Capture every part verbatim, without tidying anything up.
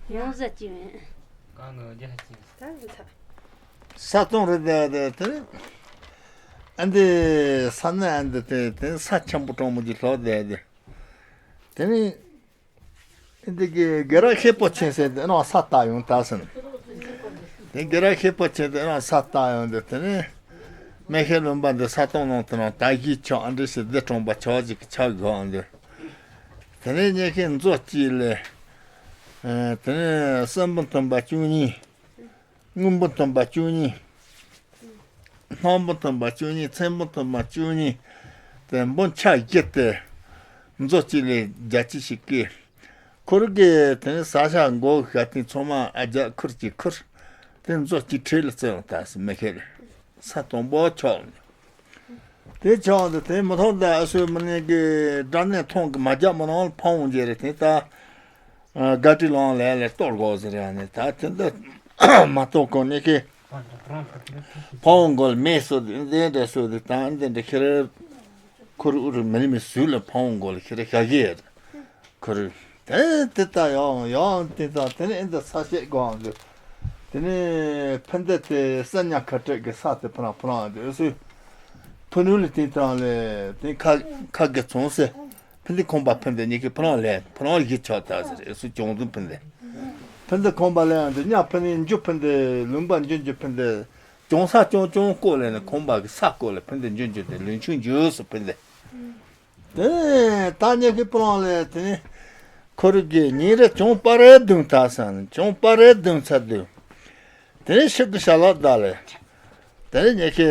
ཡོང་ཟ་ཅི་མེད། གང་གི་རྒྱ་ཆེ། ད་རུ་ཐ། ས་སྟོང་རེད་དེ་དེ་དེ། ཨ་འདི་ས་ན་ཨ་འདི་དེ་དེ་ས་ཆེན་པོ་གྲོང་མོ་གྱི་ལྷོ་དེ་དེ། དེ་ནི་ཨ་འདི་གི་དགེ་ར་ཤེ་པོ་ཆེན་ཟེར་དེ་ནང་ས་ལྟ་ཡོང་ད་ཟིན། དེ་དགེ་ར་ཤེ་པོ་ཆེན་དེ་ནང་ས་ལྟ་ཡོང་དེ་དེ་ནི་མེ་ཤེ་ལུང་པ་འདི་ས་སྟོང་ནང་དུ་ནང་ད་གི་ཆོག་ཨ་འདི་ཞེ་བདེ་གྲོང་པ་ཆོག་ཅིག་གི་ཆག་དགོས་ཨ་འདི། དེ་ནས་ཉེ་ཤེས་མཛོ་གཅིག་ལས། ཨ་དེ་ནས་གསོན་པོ་མཐུན་པ་བཅུ་གཉིས། སྔོན་པོ་མཐུན་པ་བཅུ་གཉིས། སྣམ་བུ་མཐུན་པ་བཅུ་གཉིས། ཚེམ་བུ་མཐུན་པ་བཅུ་གཉིས། དེ་འབུམ་ཆ་བརྒྱད་དེ། མཛོ་གཅིག་ལས་བརྒྱ་གཅིག་ཞིག་གི། ཁོར་གི་དེ་ནས་ས་ཆ་མགོ་ག་དེ་ཚང་མ་ཨ་རྒྱ་ཁུར་གྱིས་ཁུར། དེ་མཛོ་གཅིག་ཁྲིད་ལ་བཙལ་ཡོང་ད་ཟེར་མེ་ཤེ་ལ། ས་དང་པོ་ཆགས། དེ་ཆགས་འདི་དེ་མི་ཐོག་ད་ཨ་སོའི་མི་ནས་གི་སྒྲ་ནས་མཐོང་གི་མ་རྒྱབ་མི་ནང་ལ་ཕ་བོང་རྒྱལ་རེད་དེ་ད། དགའ་སྤྲོའི་ལང་ལས་ལས་གཏོར་དགོས་ཟེར་ཡ་ནས་ད་དེ་འདི་མ་གཏོགས་གོ་ནས་གི། ཕ་བོང་གོ་ལ་མེ་གསོ་དེ་འདི་འདྲ་གསོ་དེ་ད་འདི་འདྲ་ཁྱེར། ཁུར་ཨུ་རུ་མི་ལི་མི་སུ་ལ་ཕ་བོང་གོ་ལ་ཁྱེར་ཤ་གི་ཡ། ཁུར། དེ་དེ་ལྟ་ཡང་ཡང་དེ་དང་དེ་ནས་ཨེ་འདི་ས་བཤད་དགོངས་འདུག་དེ་ནས་ཕན་བདེ་དེ་ས་ཉ་ཁ་བྲལ་གི་ས་དེ་ཕ་རང་ཕ་རང་དེ་ཨེ་སུ། ཕུ་ནུ་ལ་དེ་དང་ལས་དེ་ཁ་ཁ་གི་ཚོང་སེ། ཕན་བདེ་ཁོང་པ་ཕན་བདེ་ཉི་གི་ཕ་རང་ལས་ཕ་རང་གི་ཆགས་ད་ཟེར་ཨེ་སུ་ཅུང་ཟུང་ཕན་བདེ། ཕན་བདེ་ཁོང་པ་ལས་ཡང་དེ་ཉ་ཕན་བདེ་འཇུ་ཕན་བདེ་ལུང་པ་འཇུ་འཇུ་ཕན་བདེ། ཅུང་ས་ཅུང་ཅུང་བཀོད་ལས་ནས་ཁོང་པ་གི་ས་བཀོད་ལས་ཕན་བདེ་འཇུ་འཇུ་དེ་ལུང་ཆུང་འཇུ་སུ་ཕན་བདེ། དེ་ད་ཉེ་ཁི་པུ་ལང་ལས་དེ་ནི་ཁོ་རུ་གི་ཉིན་རེ་ཅུང་པ་རེ་བདུན་ད་སང་ཅུང་པ་རེ་བདུན་ཚ་བདུན། དེ་ནི་ཤི་གི་ཤ་ལག་ད་ལས། དེ་ནི་ཉེ་ཁི་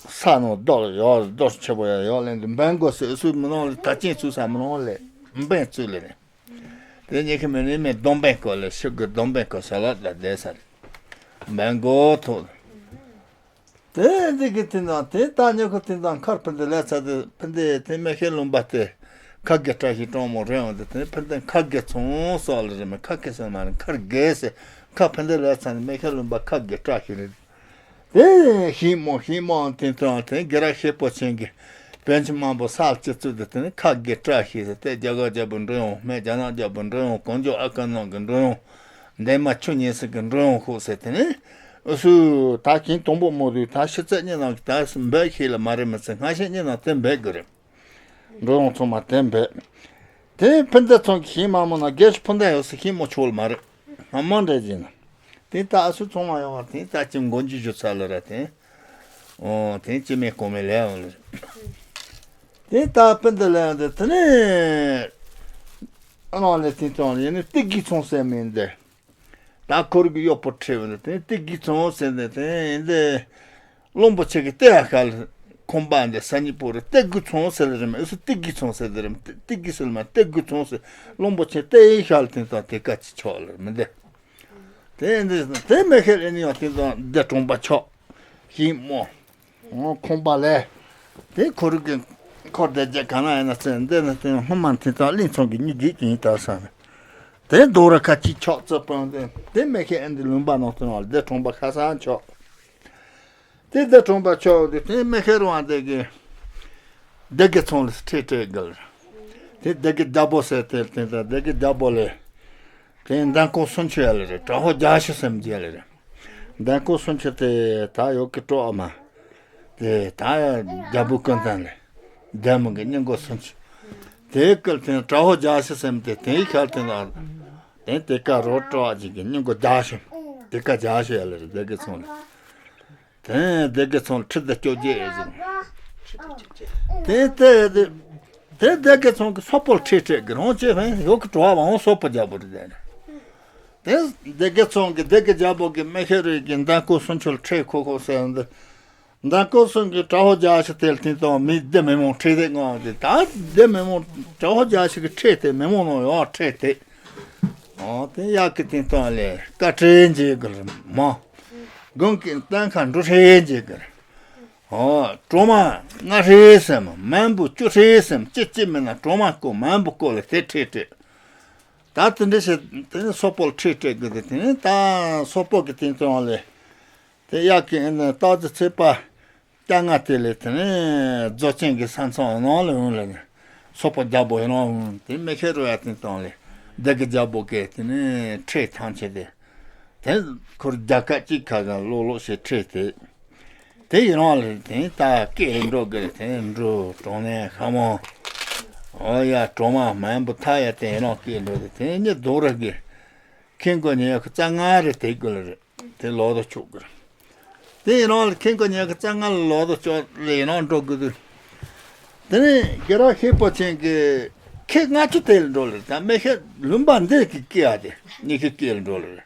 ས་ནང་རྡོ་ཡོག་རྡོ་ཆེ་པོ་ཡ་ཡོག་ལེན་དུ་འབེན་དགོས་སུ་སུ་མི་ནང་ལས་ད་ཅན་ཚུ་ས་མི་ནང་ལས་འབེན་ཚུ་ལས་ནི། དེ་ཉེ་ཁི་མི་ནི་མི་སྡོམ་འབེན་དགོས་ལས་ཤི་གི་སྡོམ་འབེན་དགོས་ཤ་ལག་ད་བསྡད་ས་རེད། འབེན་དགོས་ཐུག་དེ་འདི་གི་དེ་ན་དེ་ད་ཉོ་ཁོ་དེ་དང་མཁར་ཕུ་འདི་ལས་ཚ་དེ་ཕུ་འདི་དེ་མེ་ཤེ་ལུང་པ་དེ་ཁ་གེ་བཀྲ་ཤིས་གྲོང་མོ་རེད་འོང་དེ་དེ་ཕུ་འདི་ཁ་གེ་ཚོང་སོགས་ལ་རེད་མེད་ཁ་གེ་སེ་མ་རེད་མཁར་གེ་སེ་ཁ་ཕུ་འདི་ལས་ཚ་ནི་མེ་ཤེ་ལུང་པ་ཁ་གེ་བཀྲ་ཤིས་རེད། དེ་ཤིང་མོ་ཤིང་མོ་དེ་དང་དེ་གེ་ར་ཤེ་པོ་ཆེན་གི་པན་ཆི་མང་པོ་སལ་ཅི་ཚུ་དེ་དེ་ནི་ཁ་གེ་བཀྲ་ཤིས་སེ་དེ་རྒྱ་གར་རྒྱལ་པོ་འགྲོ་ཡོང་མེ་རྒྱ་ནག་རྒྱལ་པོ་འགྲོ་ཡོང་གོང་ཇོ་ཨ་ཀ་ནང་གི་འགྲོ་ཡོང་། འདན་མ་ཆུ་ཉེ་སྲིད་ཀྱི་འགྲོ་ཡོང་ཤོག་ཟེར་དེ་ནས་ཨུ་སུ་ད་ཁྱིན་དང་པོ་མོ་དུས་ད་ཕྱི་ཚེས་གཉིས་ནང་གི་ད་འབད་ཤེས་ལ་མ་རེད་མི་ཚེ་སྔ་ཤེས་གཉིས་ནང་དེ་འབད་དགོས་རེད། འགྲོ་ཡོང་ཚང་མ་དེ་འབད། དེ་ཕན་བདེ་ཚང་གི་ཤིང་མ་མོ་ན་རྒས་ཤི་ཕུན་ད་ཡོད་སི་ཤིང་མོ་ཆོག་ལ་མ་རེད། ང་མ་འདྲ་ཅིག་ན། དེ་ད་ཨ་སུ་ཚང་མ་ཡོང་བ་དེ་ད་ཅི་མགོ་འཇུ་འཇུ་ཚ་ལ་ར་དེ། ཨོ་དེ་ཅི་མེད་གོ་མེད་ལས་ཡོང་ལ་རེད། དེ་ད་ཕན་བདེ་ལས་ཡོང་དེ་དེ་ནས། ཨ་ནང་ལས་དེ་ཚང་ཡིན་ནི་ཏི་གི་ཚང་ཟེར་མིན་དེ། ད་ཁོར་གི་གཡོག་པོ་ཁྲིད་བ་ནི་དེ་ཏི་གི་ཚང་ཟེར་ནས་དེ་ཡིན་དེ། བློན་པོ་ཆེ་གི་ཏེ་ཡ་ཤལ་ཁོང་པ་འདི་ས་ཉི་པོ་རེད་ཏེ་གུ་ཚང་ཟེར་ལེ་རེད་མ་ཨེ་སུ་ཏི་གི་ཚང་ཟེར་དེ་རེད་ཏི་གི་ཟེར་མ་ཏེ་གུ་ཚང་ཟེར་བློན་པོ་ཆེ་ཏེ་ཡི་ཤལ་དེ་དང་དེ་ཀ་ཅི་ཆོག་ལེ་མི་འདི། དེ་འདི་དེ་མེ་ཁེ་ཨེ་ནི་ཡང་དེ་དང་འདི་གྲོང་པ་ཆོག་ཤིང་མོ། ཁོང་པ་ལས། དེ་ཁོ་རུ་གི་འཁོར་བསྡད་རྒྱ་ག་ན་ཡིན་ན་ཚེ་འདི་ནི་དེ་སྔོན་མ་དེ་དང་གླིང་ཚང་གི་མྱི་རྒྱུད་ཀྱི་ཡིན་ད་ས་ནི། དེ་རྡོ་ར་ཁ་ཅིག་ཆོག་རྩི་སྤང་དེ་དེ་མེ་ཁེ་ཨེ་འདི་ལུང་པ་ནང་དུ་ནང་ལ་དེ་གྲོང་པ་ཁ་སང་ཆོག་དེ་དེ་གྲོང་པ་ཆོག་དེ་དེ་མེ་ཁེ་རུང་བ་དེ་གི་སྡེ་དགེ་ཚང་ལ་ཁྲིད་ཁྲིད་གི་ལ། དེ་སྡེ་དགེ་རྒྱལ་པོ་ཟེར་དེ་དེ་དེ་སྡེ་དགེ་རྒྱལ་པོ་ལས། དེ་འདན་ཁོག་སུམ་ཅུ་ཡ་ལེ་རེད་གྲྭ་ཧོ་བརྒྱ་བཞི་སེམས་བརྒྱད་ལེ་རེད། འདན་ཁོག་སུམ་ཅུ་དེ་ད་ཡོད་ཀི་སྤྲོ་བ་མ། དེ་ད་རྒྱལ་པོ་ཀུན་བཏང་ལེ། འདན་མོ་གི་སྙིང་གོ་སུམ་ཅུ། དེ་སྐལ་དེ་གྲྭ་ཧོ་བརྒྱ་བཞི་སེམས་དེ་དེའི་ཁལ་དེ་ལ། དེ་དེ་ཀ་རོ་སྤྲོ་བ་ཅིག་གི་སྙིང་གོ་བརྒྱ་བཞི། དེ་ཀ་བརྒྱ་བཞི་ཡ་ལེ་རེད་སྡེ་དགེ་ཚང་ལེ། དེ་སྡེ་དགེ་ཚང་ཁྲི་དང་བཅོ་བརྒྱད་ཨེ་ཟིན། དེ་དེ་དེ་དེ་སྡེ་དགེ་ཚང་གི་སོག་པོ་ཁྲིད་ཁྲིད་གི་རང་ཆེ་བས་ཡོད་གི་གྲོ་བ་འོང་སོག་པོ་རྒྱལ་པོ་རེད་དེ། དེ་སྡེ་དགེ་ཚང་གི་སྡེ་དགེ་རྒྱལ་པོ་གི་མེ་ཤེ་རུས་ཀྱི་འདན་ཁོག་སུམ་ཅུ་ཁྲིད་ཁོ་ཁོ་ཟེར་འདི། འདན་ཁོག་སུམ་ཅུ་གྲྭ་ཧོ་བརྒྱ་བཞི་དེ་ལ་དེ་དང་མི་སྡེ་མི་མང་ཁྲིད་དེ་ངང་དེ་ད་སྡེ་མི་མང་གྲྭ་ཧོ་བརྒྱ་བཞི་གི་ཁྲིད་དེ་མི་མང་ནང་ཡོད་ཁྲིད་དེ། ཨོ་དེ་ཡག་གི་དེ་དང་ལས་བཀའ་ཁྲིད་འཇིག་གི་རེད་མ། དགུན་གྱི་གཏན་ཁ་འགྲོ་ཧྲེ་ཡེ་འཇིག་གི་རེད། ཨོ་གྲོ་མ་ང་ཧྲེ་སེམས་མན་བུ་ཅུ་ཧྲེ་སེམས་ཅི་ཅི་མིན་ན་གྲོ་མ་ཀོ་མན་བུ་ཀོ་ལ་དེ་ཁྲེ་ཁྲེ། ད་དེ་འདྲ་བྱས་དེ་ནི་སོག་པོ་ལ་ཁྲེ་ཁྲེ་གི་དེ་དེ་ནི་ད་སོག་པོ་གི་དེ་དང་ལས། དེ་ཡག་གི་ཨེ་ནི་སྟག་རྩེ་ཚེས་པ། རྐྱང་ང་དེ་ལས་དེ་ནས་རྫོགས་ཆེན་གྱི་ས་མཚམས་ནང་ལ་འོང་ལ་ནི། སོག་པོ་རྒྱལ་པོ་ཡིན་ནོ་འོང་དེ་མེ་ཁེ་རུ་ཡ་དེ་དང་ལས། སྡེ་དགེ་རྒྱལ་པོ་གིས་དེ་ནས་ཁྲིད་ཐམས་ཅད་དེ། དེ་ཁོར་རྒྱལ་ཁབ་གཅིག་ཁ་ག་ལོག་ལོག་བྱས་ཁྲིད་དེ། དེ་ཡིན་རང་ལ་དེ་ད་སྐད་འགྲོ་དགོས་དེ་འགྲོ་གྲོང་ནས་ཤ་མོ། ཨོ་ཡ་གྲོང་མ་མང་པོ་ཐ་ཡ་དེ་ཡིན་རང་སྐད་འགྲོ་དེ་དེ་ཉིད་རྡོ་ར་གི་ཁེ་མགོ་ཉི་ཤུ་རྩ་ལྔ་རེ་དེ་དགོས་ལ་རེད། དེ་ལོག་ཏུ་ཆུག་གི་རེད། དེ་ཡིན་རང་ལ་ཁེ་མགོ་ཉི་ཤུ་རྩ་ལྔ་ལ་ལོག་ཏུ་ཆུག་ལ་ཡིན་རང་འགྲོ་དགོས་དུས། དེ་ནས་དགེ་རག་ཤེས་པོ་ཆེན་གྱིས་ཁེ་ལྔ་བཅུ་དེ་ལ་འགྲོ་ལ་རེད། ད་མི་ཤེས་ལུང་པ་འདི་གི་སྐད་ཨ་དེ་ཉི་ཤུ་སྐད་ལ་འགྲོ་ལ་རེད།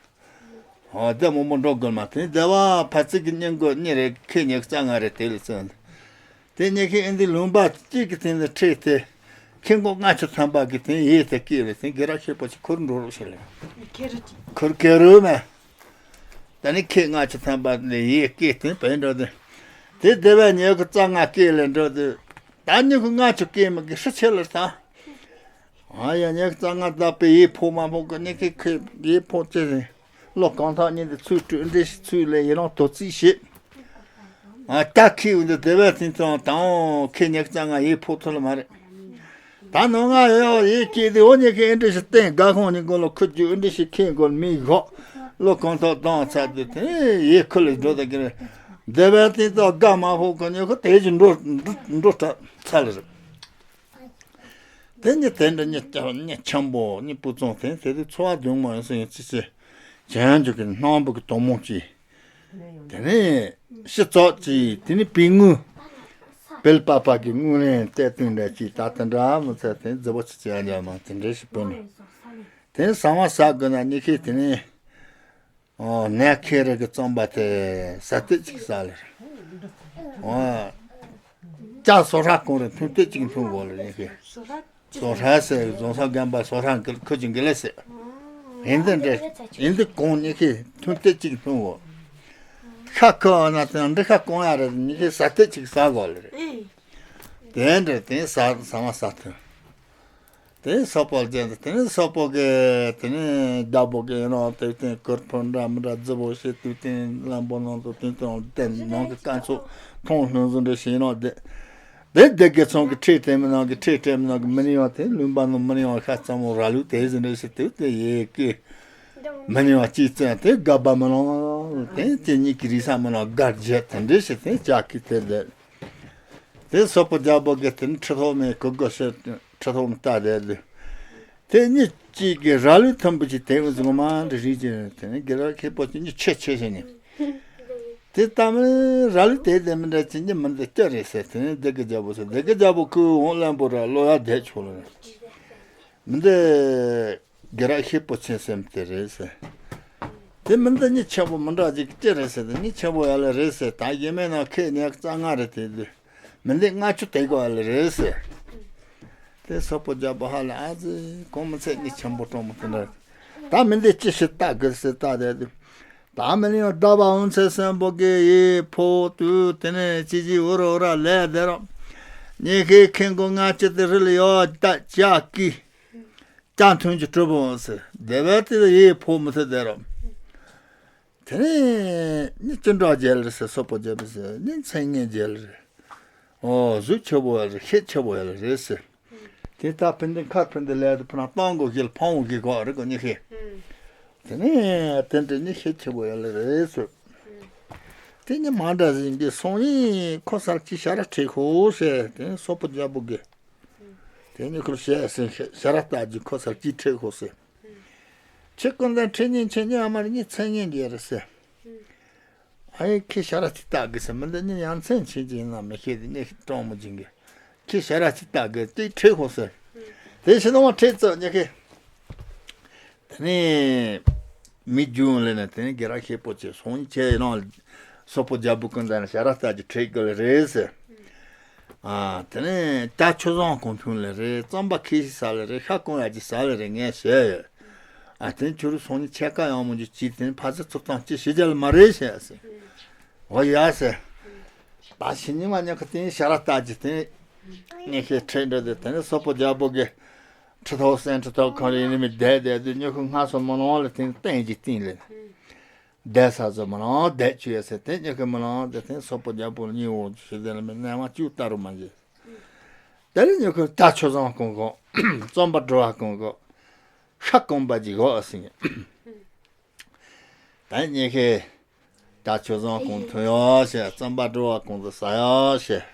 ཨོ་དེ་མོ་མོ་འགྲོ་དགོས་མ་དེ་སྡེ་པ་ཕ་ཚིག་གི་སྙིང་གོ་གཉིས་རེད། ཁེ་ཉི་ཤུ་རྩ་ལྔ་རེད། དེ་ལ་བརྩོན། དེ་ཉི་ཤུ་ཨེ་འདི་ལུང་པ་གཅིག་གི་སྟེང་དུ་ཁྲིད་དེ། ཁེ་མགོ་ལྔ་བཅུ་ཐམ་པ་གི་སྟེང་ཡིད་དེ་སྐྱེས་པའི་སྟེང་དགེ་རག་ཤེས་པོ་ཆེ་ཁུར་འགྲོ་རོགས་ཞེས་ལས། ཁུར་ཁེ་རུ་མེ། ད་ནི་ཁེ་ལྔ་བཅུ་ཐམ་པ་ལས་ཡིད་སྐྱེས་སྟེང་བས་འགྲོ་དེ། དེ་སྡེ་པ་ཉི་ཤུ་རྩ་ལྔ་སྐྱེས་ལས་འགྲོ་དེ། ད་ཉི་ཤུ་ལྔ་བཅུ་སྐྱེས་མི་གི་ཧྲི་ཆེ་ལ་ད། ཨ་ཡ་ཉི་ཤུ་རྩ་ལྔ་བཏབ་པའི་ཡིད་ཕོག་མ་ཕོག་གི་ཉི་ཤུ་ཁེ་ཡིད་ཕོག་ཅེས་ཟིན། བློ་གང་ཐག་ཉིད་དུ་ཚུལ་སྤྲུལ་འདྲེ་ཞིག་ཚུལ་ལས་ཡིན་རང་དོ་རྩིས་བྱེད། ཨ་ད་ཁེ་འོན་ཏེ་སྡེ་པའི་སྟེང་དང་དང་ཁེ་ཉི་ཤུ་རྩ་ལྔ་ཡིད་ཕོག་ཐུབ་ལ་མ་རེད། ད་ནོ་ང་ཡོ་ཡིད་སྐྱེས་ཏེ་འོ་ཉི་ཤུ་ཨེ་འདྲེ་ཞིག་བསྟན་དགའ་ཁོང་ཉིན་གོ་ལོ་ཁུ་རྒྱུ་ཨེ་འདྲེ་ཞིག་ཁེ་གོ་མི་གོ། བློ་གང་ཐག་བཏང་ཚར་དུས་དེ་ཡིད་ཁུ་ལས་འགྲོ་ད་གི་རེད། སྡེ་པའི་སྟེང་དང་དགའ་མ་ཕོག་གོ་ཉི་ཤུ་དེ་ཅི་འགྲོ་འགྲོ་འགྲོ་ཚར་ལ་རེད། དེ་ནི་དེ་འདྲ་ཉི་ཉི་ཆེན་པོ་ཉི་སྤུ་ཙོང་དེ་དེ་དུས་འཚོ་བ་སྡུག་མོ་ཡོད་སོང་ཡིན་ཅི་ཅི། བྱང་ཆུབ་ཀྱི་སྣང་བུ་གི་དོག་མོ་ཅི། དེ་ནས་ཤི་ཙོག་ཅི་དེ་ནི་པི་ངུ། བེལ་པ་པ་གི་དངུལ་ལེན་གཏད་དོན་འདྲ་ཅི་ད་དེ་འདྲ་མི་ཚད་དེ་རྫི་བོ་ཅི་ཅི་ཡང་འཇམ་མ་དེ་འདྲ་ཞིག་བུད་ནས། དེ་ཟང་བ་ཟ་དགོས་ན་ཉི་ཤུ་དེ་ནས། ཨོ་ནས་ཁེ་རེ་གི་རྩམ་པ་དེ་ཟ་སྟེ་ཅིག་ཟ་ལེ། ཨོ་ཅག་སོ་ཧྲ་གོང་རེ་འཐུང་སྟེ་ཅིག་འཐུང་དགོས་ལེ་ཡིན་ཁེ། སོ་ཧྲ་ཟེར་རྫོང་སར་རྒན་པ་སོ་ཧྲ་འཁོད་ཅིག་གི་ལེ་ཟེར། ཡིན་དེ་འདྲ་ཡིན་དེ་གོང་ཉི་ཤུ་འཐུང་སྟེ་ཅིག་འཐུང་དགོས། ཤ་ཁོ་ན་དེ་འདྲ་ཤ་གོང་ཡ་རེ་ཉི་ཤུ་ཟ་སྟེ་ཅིག་ཟ་དགོས་ལེ་རེད། དེ་འདྲ་དེ་ཟ་ཟ་མ་ཟ་ཐུབ། དེ་སོག་པོ་ལ་བྱས་ཏེ་དེ་ནས་སོག་པོ་གི་དེ་ནས་རྒྱལ་པོ་གི་ཡིན་ནོ་དེ་བརྟེན་གུར་ཕུབ་འདྲ་མི་འདྲ་རྫི་བོ་ཞིག་དེ་བརྟེན་ལམ་པོ་ནང་དུ་དེ་དང་དེ་ནང་གི་རྐང་ཚུགས་ཐོང་ལྷུང་བཟོ་འདྲ་ཞིག་ཡིན་ནོ་དེ། དེ་སྡེ་དགེ་ཚང་གི་ཁྲིད་དེ་མི་ནང་གི་ཁྲིད་དེ་མི་ནང་གི་མི་ནི་ཡང་དེ་ལུང་པ་ནང་མི་ནི་ཡང་ཤ་ཚ་མོ་ར་ལུག་དེ་བཟོ་འདྲ་ཞིག་དེ་དེ་ཡེ་གི་མི་ནི་ཡང་ཅིག་བཙན་དེ་དགའ་བ་མི་ནང་དེ་དེ་གཉིས་ཀྱི་རིག་ས་མི་ནང་དགའ་རྒྱལ་དེ་འདྲ་ཞིག་དེ་ཅག་གི་དེ་ལས། དེ་སོག་པོ་རྒྱལ་པོ་གི་དེ་ནི་ཁྲི་ཐོག་མའི་གུ་གུ་ཤི་ཁྲི་ཐོག་མ་ལྟ་དེ་དུས། དེ་གཉིས་གཅིག་གི་ར་ལུག་ཐུམ་བུ་ཅིག་དེ་འུ་ཚོ་མ་འདྲི་རིགས་ཀྱི་དེ་ནི་དགེ་རག་ཁེ་པོ་ཅིག་གཉིས་ཆེ་ཆེ་ཞིག་ནི། དེ་ལྟ་མིན་ར་ལུག་དེ་དེ་མི་འདྲ་ཅིག་གཉིས་མི་འདི་སྐྱ་རེད་ཟེར་དེ་ནི་སྡེ་དགེ་རྒྱལ་པོ་ཟེར་སྡེ་དགེ་རྒྱལ་པོ་ཁོའི་འོང་བློན་པོ་ར་ལོ་ཡ་བསྡད་ཆོག་ལ་མི་འདི། དགེ་རག་ཤེས་པོ་ཆེན་སེམས་དེ་རེད་ཟེར། དེ་མི་འདི་མྱི་ཆེན་པོ་མི་འདྲ་ཅིག་ཅི་རེད་ཟེར་དེ་མྱི་ཆེན་པོ་ཡ་ལ་རེད་ཟེར་ད་ཡེ་མེད་ན་ཁེ་ཉག་རྩ་ལྔ་རེད་དེ་དུས་མི་འདི་ལྔ་བཅུ་དེ་གོ་ཡ་ལ་རེད་ཟེར། དེ་སོག་པོ་རྒྱལ་པོ་ཧ་ལ་ཨ་ཙི་གོང་མི་ཚད་མྱི་ཆེན་པོ་གྲོང་མི་དེ་འདྲ། ད་མི་འདི་ཅི་ཞིག་ལྟ་དགོས་ཟེར་ལྟ་དེ་དུས། ད་མི་ནི་ཡང་ཟླ་བ་འོང་ཚེ་སེམས་པོ་གི་ཡེ་ཕོ་དུས་དེ་ནས་ཅི་ཅི་འུ་ར་འུ་ར་ལས་དེ་རོ། ཉི་ཤུའི་ཁེ་མགོ་ལྔ་བཅུ་དེ་རི་ལ་ཡོད་ད་ཅག་གི། ཅང་ཐུན་གྱི་གྲུབ་འོང་ཟེར་སྡེ་བ་དེ་ལ་ཡེ་ཕོག་མི་ཐུབ་བསྡད་རོགས། དེ་ནས་ནི་ཅི་འདྲ་རྒྱལ་རེད་ཟེར་སོག་པོ་རྒྱལ་པོ་ཟེར་ནི་མཚན་སྙན་རྒྱལ་རེད། ཨོ་གཟུགས་ཆེ་བོ་ཡ་རེད་ཤེད་ཆེ་བོ་ཡ་རེད་ཟེར། དེ་ལྟར་ཕན་བདེ་མཁར་ཕན་བདེ་ལས་དུ་ཕུ་ན་གཏོང་དགོས་ཤེས་ལ་ཕང་བོ་གི་གོ་རེད་གོ་ནི་ཤེས། དེ་ནས་དེ་འདྲ་ནི་ཤེད་ཆེ་བོ་ཡ་ལ་རེད་ཟེར། དེ་ནི་མ་འདྲ་ཟིན་གྱི་སོང་ཡིན་ཁོ་སར་ཅི་ཤ་ར་ཁྲིད་ཤོག་ཟེར་དེ་ནི་སོག་པོ་རྒྱལ་པོ་གི། དེ་ནི་ཁུར་བཤད་ཟིན་ཤ་ར་ལྟ་རྒྱུ་ཁོ་སར་ཅི་ཁྲིད་ཤོག་ཟེར། ཁྱེད་ཀུན་ད་ཁྲིད་ཉིན་ཁྱེད་ཉིན་ཨ་མར་ཉིན་མཚན་ཉིན་རྒྱལ་རེད་ཟེར། ཨ་ཡེ་ཁྱེད་ཤ་ར་ཅི་ལྟ་གི་ཟེར་མི་འདི་ཉིན་ཡང་མཚན་ཆེན་གྱི་ཡིན་ན་མི་ཤེས་དེ་ཉིན་ཀྲོང་མོ་སྦྱིན་གི། ཁྱེད་ཤ་ར་ཅི་ལྟ་གི་དེ་ཁྲིད་ཤོག་ཟེར། དེ་ཕྱི་ནང་ཁྲིད་ཙམ་ཉི་ཤུ། དེ་ནས་མི་རྒྱུ་ལས་ནས་དེ་ནས་དགེ་རག་ཤེས་པོ་ཆེ་སོང་ཆེ་ཡིན་ནང་སོག་པོ་རྒྱལ་པོ་ཀུན་ད་ནས་ཤ་ར་ལྟ་ཅི་ཁྲིད་གི་ལ་རེད་ཟེར། ཨ་དེ་ནས་ད་ཆུ་བཟང་གོང་ཐུང་ལ་རེད་རྩམ་པ་ཁེ་ཤི་ས་ལ་རེད་ཤ་གོང་ཡ་ཅི་ས་ལ་རེད་ངས་བཤད་ཡོད། ཨ་དེ་ནས་ཁྱོད་རུ་སོང་ནས་ཕྱེད་ཀ་ཡང་མོ་འཇུ་ཅི་དེ་ནས་ཕ་ཚ་ཚུར་བཏང་ཅི་ཤི་རྒྱལ་མ་རེད་བཤད་ཟེར། འོ་ཡ་ཟེར། ད་ཕྱི་ཉིན་མ་ཉག་གི་དེ་ནས་ཤ་ར་ལྟ་ཅི་དེ་ནས་ངས་ཤེས་ཁྲིད་འགྲོ་དེ་དེ་ནས་སོག་པོ་རྒྱལ་པོ་གི་ཁྲི་ཐོག་སེང་ཁྲི་ཐོག་གང་རེ་ཡིན་མི་བསྡད་བསྡད་དུས་ཉི་ཤུ་ལྔ་སོ་མ་ནང་ལ་དེ་ནས་སྟེང་གི་སྟེང་ལ་བསྡད་ས་ཚོ་མ་ནང་བསྡད་བཅུག་ཡོད་ཟེར་དེ་ཉི་ཤུ་མ་ནང་དེ་དེ་སོག་པོ་རྒྱལ་པོ་ལ་ཉི་འོ་ཞེས་དེ་ལ་མི་གནས་མ་བཅུག་ལྟ་རུ་མ་བྱེད། དེ་ལ་ཉི་ཤུ་ད་ཆུ་བཟང་གོང་གོ་རྩམ་པ་འགྲོ་བ་གོང་གོ། ཤ་སྐོམ་པ་ཅིག་གོ་ཟེར། ད་ཉེ་ཁེ། ད་ཆོས་བཟང་གོང་ཐོན་ཡོད་ཞེས། རྩམ་པ་བྲོ་བ་གོང་དུ་ཟ་ཡོད་ཞེས།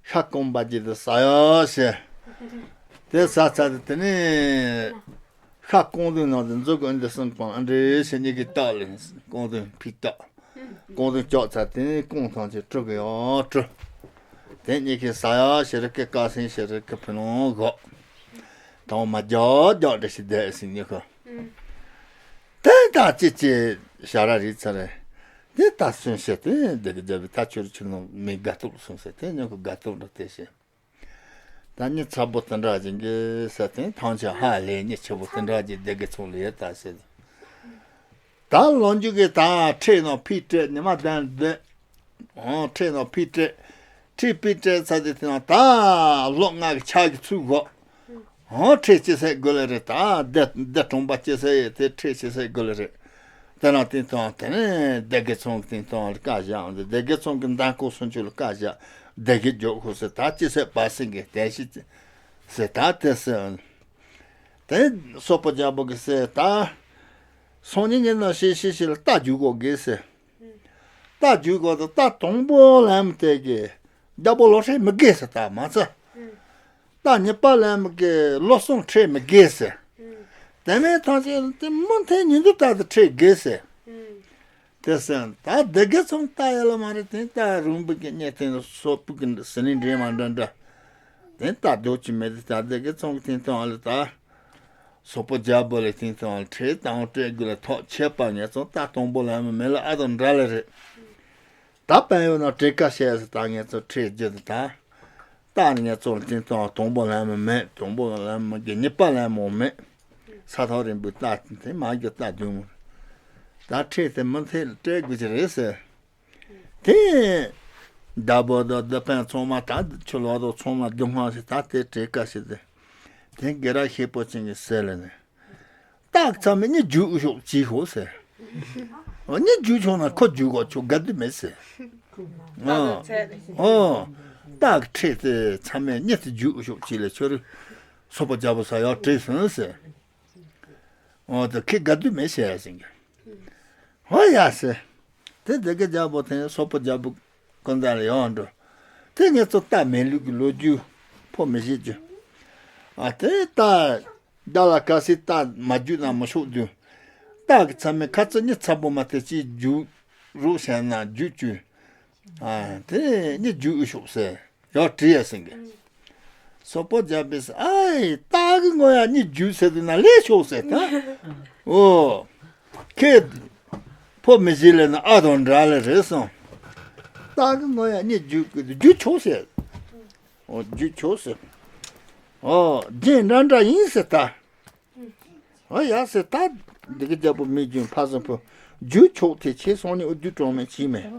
ཤ་སྐོམ་པ་ཅིག་དུ་ཟ་ཡོད་ཞེས། དེ་ཟ་ཚར་དུས་དེ་ནས། ཤ་སྐོང་དུས་ནང་དུ་མཛུབ་གུ་འདི་གསུམ་སྤང་ཨ་འདྲེ་ཞེས་ཉེ་ཁེ་བཏགས་ལེ། སྐོང་དུས་ཕིག་བཏགས། སྐོང་དུས་ལྕོག་ཚར་དེ་ནས་སྐོང་ཐང་ཆེ་དྲུ་གི་ཡོད་དྲུ། དེ་ཉེ་ཁེ་ཟ་ཡོད་ཞེས་རི་སྐེ་དཀར་སེང་ཞེས་རི་སྐེ་ཕུ་ལོང་གོ། དང་མ་རྒྱག་རྒྱག་འདྲ་ཞིག་བསྡད་ཟིན་ཉེ་ཁེ། དེ་ད་ཅི་ཅི་ཞ་ར་རི་ཚ་རེ། དེ་ད་སུན་བཤད་དེ་འདི་གི་རྒྱབ་ད་ཆུར་ཆུ་ནང་མི་དགའ་སྟོབས་སུན་བཤད་དེ་ཉོ་གི་དགའ་སྟོབས་འདྲ་དེ་བཤད། ད་ཉི་ཚ་པོ་དེ་འདྲ་ཅིག་གི་ས་དེ་ཐང་ཆ་ཧ་ལས་ཉི་ཆེ་པོ་དེ་འདྲ་ཅིག་སྡེ་དགེ་ཚོང་ལས་ད་བཤད། ད་ལོ་མཇུག་གི་ད་ཁྲེ་ནང་ཕི་སྤྲད་ཉི་མ་ལྡན་བསྡད། ཨོ་ཁྲེ་ནང་ཕི་སྤྲད། ཁྲེ་ཕི་སྤྲད་ཚ་དེ་དེ་ནང་ད་ལོ་ལྔ་གི་ཆ་གི་ཚུད་གོ། ཧོ་ཁྲེ་ཅི་ཟེར་དགོས་ལེ་རེད། ད་སྡེ་སྡེ་གྲོང་པ་ཅི་ཟེར་ཡོད་དེ་ཁྲེ་ཅི་ཟེར་དགོས་ལེ་རེད། དེ་ན་དེང་སང་དེ་ནས་སྡེ་དགེ་ཚང་གི་དེང་སང་ལ་བཀའ་བཞག་འདི་སྡེ་དགེ་ཚང་གི་མདང་དགོང་སུམ་ཅུ་ལ་བཀའ་བཞག་སྡེ་དགེ་རྒྱོག་ཁུ་ཟེར་ད་ཅི་ཟེར་བ་སེང་གེ་དེ་ཤི་ཟེར་ད་དེ་ཟེར། དེ་སོག་པོ་རྒྱལ་པོ་གི་ཟེར་ད་སང་ཉིན་ངས་ན་ཤི་ཤི་ཤི་ལ་རྟ་རྒྱུག་གོ་དགེ་ཟེར། རྟ་རྒྱུག་གོ་ད་རྟ་དང་པོ་ལམ་དེ་གི་རྒྱལ་པོ་ལོ་ཁྲེ་མི་དགེ་ཟེར་ད་མ་ཚ། རྟ་གཉིས་པ་ལམ་གི་ལོ་སོང་ཁྲེ་མི་དགེ་ཟེར། དེ་མིན་ཐང་ཆེན་དེ་མུ་མཐའི་ཉིན་དུ་ལྟར་དུ་ཁྲེ་དགེ་ཟེར། དེ་ཟེར་ད་སྡེ་དགེ་ཚང་ལྟ་ཡ་ལ་མ་རེད་དེ་ལྟ་རུང་བུ་གི་གཉེར་དེ་སོག་པོ་གི་ཟི་ལིང་འདྲེས་མ་འདྲ་འདྲ། དེ་ལྟ་རྡོ་ཅི་མེད་དེ་ད་སྡེ་དགེ་ཚང་གི་དེང་སང་ལ་ད། སོག་པོ་རྒྱལ་པོ་ལ་དེང་སང་ཁྲེ་དང་སྤྲད་དགོས་ལ་ཐོག་ཆད་པ་ངས་ཚོ་ལྟ་དང་པོ་ལམ་མེ་ལ་ཨ་དང་འདྲ་ལ་རེད། ད་དཔལ་ཡོད་ན་གྲོས་ཀ་བཤད་ཟེར་ད་ངས་ཚོ་ཁྲེ་རྒྱུ་དེ་ད། རྟ་ནི་ངས་ཚོ་ལ་དེང་སང་དང་པོ་ལམ་མེད་དང་པོ་ལམ་གི་གཉིས་པ་ལམ་མོ་མེད། ས་ཐག་རིང་པོའི་རྟ་དེ་མ་རྒྱུ་རྟ་བདུན་མོ། ད་ཁྲེ་དེ་མུ་མཐུད་སྤྲད་དགོས་ཀྱི་རེད་ཟེར། དེ་ད་བོ་ད་ད་ཕན་ཚང་མ་ད་ཆུ་ལོག་དང་ཚང་མ་སྡུག་བསྔལ་ཞིག་ད་དེ་གྲོས་ཀ་ཞིག་དེ། དེ་དགེ་ར་ཤེས་པོ་ཅན་གྱི་སྲས་ལ་ནི། རྟ་ཚང་མས་གཉིད་རྒྱུག་ཤོག་ཅིག་ཤོག་ཟེར། གཉིད་རྒྱུག་ཆོག་ན་ཁོ་རྒྱུག་གོ་ཆོག་དགའ་དུས་མེད་ཟེར། ཨོ། རྟ་གི་ཁྲིད་དེ་ཚང་མས་གཉིད་དུ་རྒྱུག་ཤོག་ཅིག་ལ་ཆོ་རུ། སོག་པོ་རྒྱལ་པོ་ས་ཡག་བྲིས་སོང་ཟེར། ཨོ་ད་ཁྱེད་དགའ་དུས་མེད་ཟེར་ཡ་ཟིན་གི། ཧོ་ཡ་ཟེར། དེ་སྡེ་དགེ་རྒྱལ་པོ་དེ་སོག་པོ་རྒྱལ་པོ་ཀུན་ད་ལ་ཡོང་འགྲོ། དེ་ངས་ཚོ་རྟ་མེད་ལུགས་ཀྱི་ལོ་རྒྱུས་ཕོ་མི་ཤེས་རྒྱུ། ཨ་དེ་རྟ་རྒྱ་ལ་ག་སྲིད་རྟ་མ་རྒྱུག་ན་མི་ཆོག་དུས། རྟ་གི་ཚང་མས་ཁ་ཚ་གཉིད་ཚ་པོ་མ་དེ་ཅིག་རྒྱུག་རོགས་བྱས་ན་རྒྱུག་བཅུག་ཨ་དེ་གཉིད་རྒྱུག་ཨེ་ཤོག་ཟེར། ཡང་བྲིས་ཡ་ཟིན་གི། སོག་པོ་རྒྱལ་པོས་ཨའི་རྟ་གི་ངོ་ཡ་གཉིད་རྒྱུག་ཟེར་དུས་ན་ལས་ཆོག་ཟེར་ད། ཨོ། ཁྱེད་ཕོ་མི་བྱེད་ལས་ན་ཨ་དང་འདྲ་ལས་རེད་སོང་། རྟ་གི་ངོ་ཡ་གཉིད་རྒྱུག་གི་རྒྱུག་ཆོག་ཟེར། ཨོ་རྒྱུག་ཆོག་ཟེར། ཨོ་རྒྱན་འདྲ་འདྲ་ཡིན་ཟེར་ད། ཨོ་ཡ་ཟེར་ད། འདི་གི་རྒྱལ་པོ་མི་རྒྱུན་ཕ་སོང་ཕོ། རྒྱུག་ཆོག་དེ་ཁྱེད་སོང་ནི་ཨུ་རྒྱུ་གྲོང་མེད་ཅི་མེད།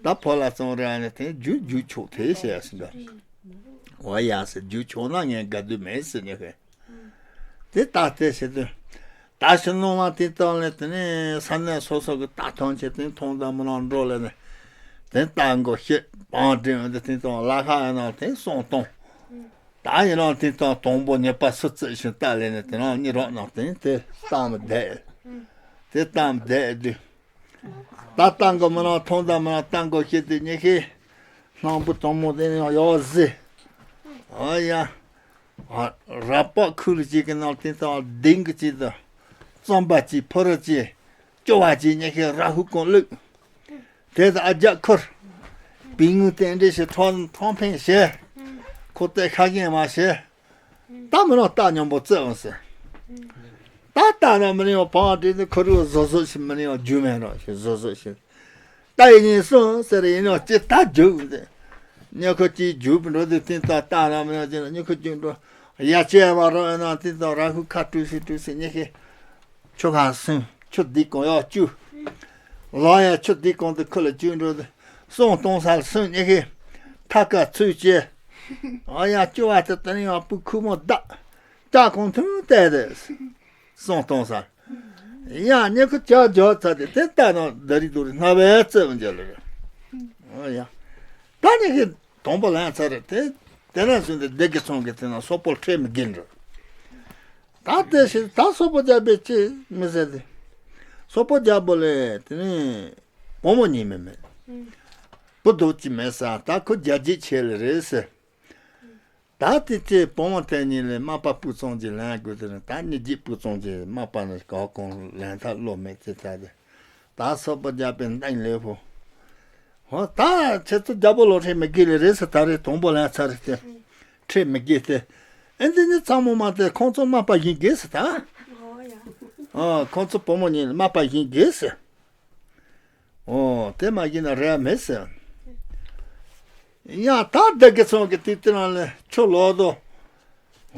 ད་ཕོ་ལ་སོང་རེ་ཨ་ནི་དེ་རྒྱུག་རྒྱུག་ཆོག་དེ་ཟེར་ཡ་ཟིན་ད། ཨོ་ཡ་ཟེར་རྒྱུག་ཆོག་ན་ངས་དགའ་དུས་མེད་ཟེར་ཉེ་ཧེ། དེ་ལྟ་སྟེ་ཟེར་དུས། ད་ཕྱི་ནང་མ་དེ་དག་ལས་དེ་ནས་ས་གནས་སོ་སོ་གི་རྟ་ཐོན་ཆེད་དེ་མཐོང་དང་མི་ལང་འགྲོ་ལས་ནས། དེ་རྟ་མགོ་ཤེད་བང་སྒྲེང་འོན་ཏེ་དེ་དང་ལ་ཁ་ཡ་ནང་དེ་སོང་གཏོང་། ད་ཡིན་ནང་དེ་དང་དང་པོ་ཉེས་པ་སུ་བརྩི་ཞིང་རྟ་ལས་ནས་དེ་ནང་གཉིད་རོགས་ནང་དེ་དེ་རྟ་མི་བསྡད། དེ་རྟ་མི་བསྡད་དུས། ད་རྟ་མགོ་མི་ནང་མཐོང་དང་མི་ནང་རྟ་མགོ་ཤེད་དེ་ཉེ་ཤེས། སྣང་བུ་དང་མོ་དེ་ནས་ཡོག་ཟེ། ཨ་ཡ། ར་པག་ཁུ་ལ་ཅིག་གི་ནང་དེ་དང་ལྡིང་གི་ཅིག་དང་། རྩམ་པ་ཅིག་ཕོ་ར་ཅིག་ཅོ་བ་ཅིག་ཉེ་ཤེས་ར་ཧུ་ཀོང་བླུགས། དེ་དང་ཨ་རྒྱ་ཁུར། པི་ངུ་རྟེན་འབྲེལ་ཞིག་ཁྲོམ་ཁྲོམ་འཕེན་བྱས། ཁོ་ཏེ་ཤ་རྒན་མ་བྱས། ད་མི་རང་རྟ་མཉམ་པོ་བཙལ་འོང་ཟེར། ད་རྟ་ན་མི་རིང་བ་བང་སྒྲིག་ནས་ཁོ་རུ་བཟོ་བཟོ་ཞིག་མི་རིང་བ་རྒྱུ་མེད་རོགས་ཞིག་བཟོ་བཟོ་ཞིག་རྟ་ཡི་ཉིན་སོང་ཟེར་ཡིན་ནོ་ཅི་ད་རྒྱུག་ཟེར། ཉེ་ཁོ་ཅིག་རྒྱུག་འགྲོ་དུས་དེ་ད་རྟ་ན་མི་རང་ཅི་ན་ཉེ་ཁོ་རྒྱུག་འགྲོ། ཡ་ཅེ་བ་རོ་ཡ་ན་དེ་ད་ར་ཁུ་ཁ་བཀྲུས་སི་བཀྲུས་སི་ཉེ་ཁེ། ཆུ་ཁ་སུན་ཆུ་དེ་གང་ཡག་བཅུ། ལ་ཡ་ཆུ་དེ་གང་དུ་ཁུ་ལ་བཅུ་འགྲོ་དུས། སོང་གཏོང་ས་ལ་སོང་ཉེ་གི། ཐ་ཀ་ཚུད་ཅེ། ཨ་ཡ་ཅོ་བ་དེ་དེ་ནི་ཡང་སྤུ་ཁུ་མོ་བདག་ཅག་གོང་ཐུན་བལྟས་ཏེ། སོང་གཏོང་ས། ཡ་ཉེ་ཁུ་ཅག་རྒྱག་ཚ་དེ་དེ་ལྟ་ན་ད་རི་དུ་རི་སྣ་བའི་རྩེ་བ་འཇལ་ལ་རེད། ཨ་ཡ། ད་ཉེ་གི་དང་པོ་ལན་ཚ་རེད་དེ། དེ་ནས་བཟུང་སྟེ་སྡེ་དགེ་ཚང་གི་དེ་ན་སོག་པོ་ཁྲེལ་མི་དགེ་འགྲོ། ད་དེ་ཞིག་ད་སོག་པོ་རྒྱལ་པོས་ཅི་མི་ཟེར་ཏེ། སོག་པོ་རྒྱལ་པོ་ལས་དེ་ནས་བུ་མོ་གཉིས་མེད་མེད། བུ་རྡོག་གཅིག་མེད་ས་ད་ཁོ་རྒྱལ་རྒྱུད་ཆེ་ལེ་རེད་ཟེར། ད་དེ་ཚེ་བུ་མོ་དེ་གཉིས་ལས་མ་པ་སྤུ་ཙམ་གྱི་ལན་དགོས་དེ་ནི་ད་ནི་རྒྱུད་སྤུ་ཙམ་གྱི་མ་པ་ནི་ག་གང་ལན་ཐག་བློ་མེད་ཚེ་ད་དེ། ད་སོག་པོ་རྒྱལ་པོའི་མདངས་ལས་ཕོ། ཧོ་ད་ཁྱེད་ཚོ་རྒྱལ་པོ་ལོ་ཁྲེལ་མི་དགོས་ལེ་རེད་ཟེར། ད་རེས་དང་པོ་ལན་ཚར་རེད་དེ། ཁྲེལ་མི་དགོས་ཏེ། ཨེ་འདི་ནི་ཚང་མ་མ་དེ་ཁོང་ཚོ་མ་པ་ཡིན་དགོས་ཟེར་ད། ཨོ་ཡ། ཨོ་ཁོང་ཚོ་བུ་མོ་གཉིས་མ་པ་ཡིན་དགོས་ཟེར། ཨོ་དེ་མ་ཡིན་ན་རེ་བ་མེད་ཟེར། ཡང་ད་བདག་གི་ཚང་གི་དུས་དེ་རང་ལས་ཆུ་ལོག་དོ།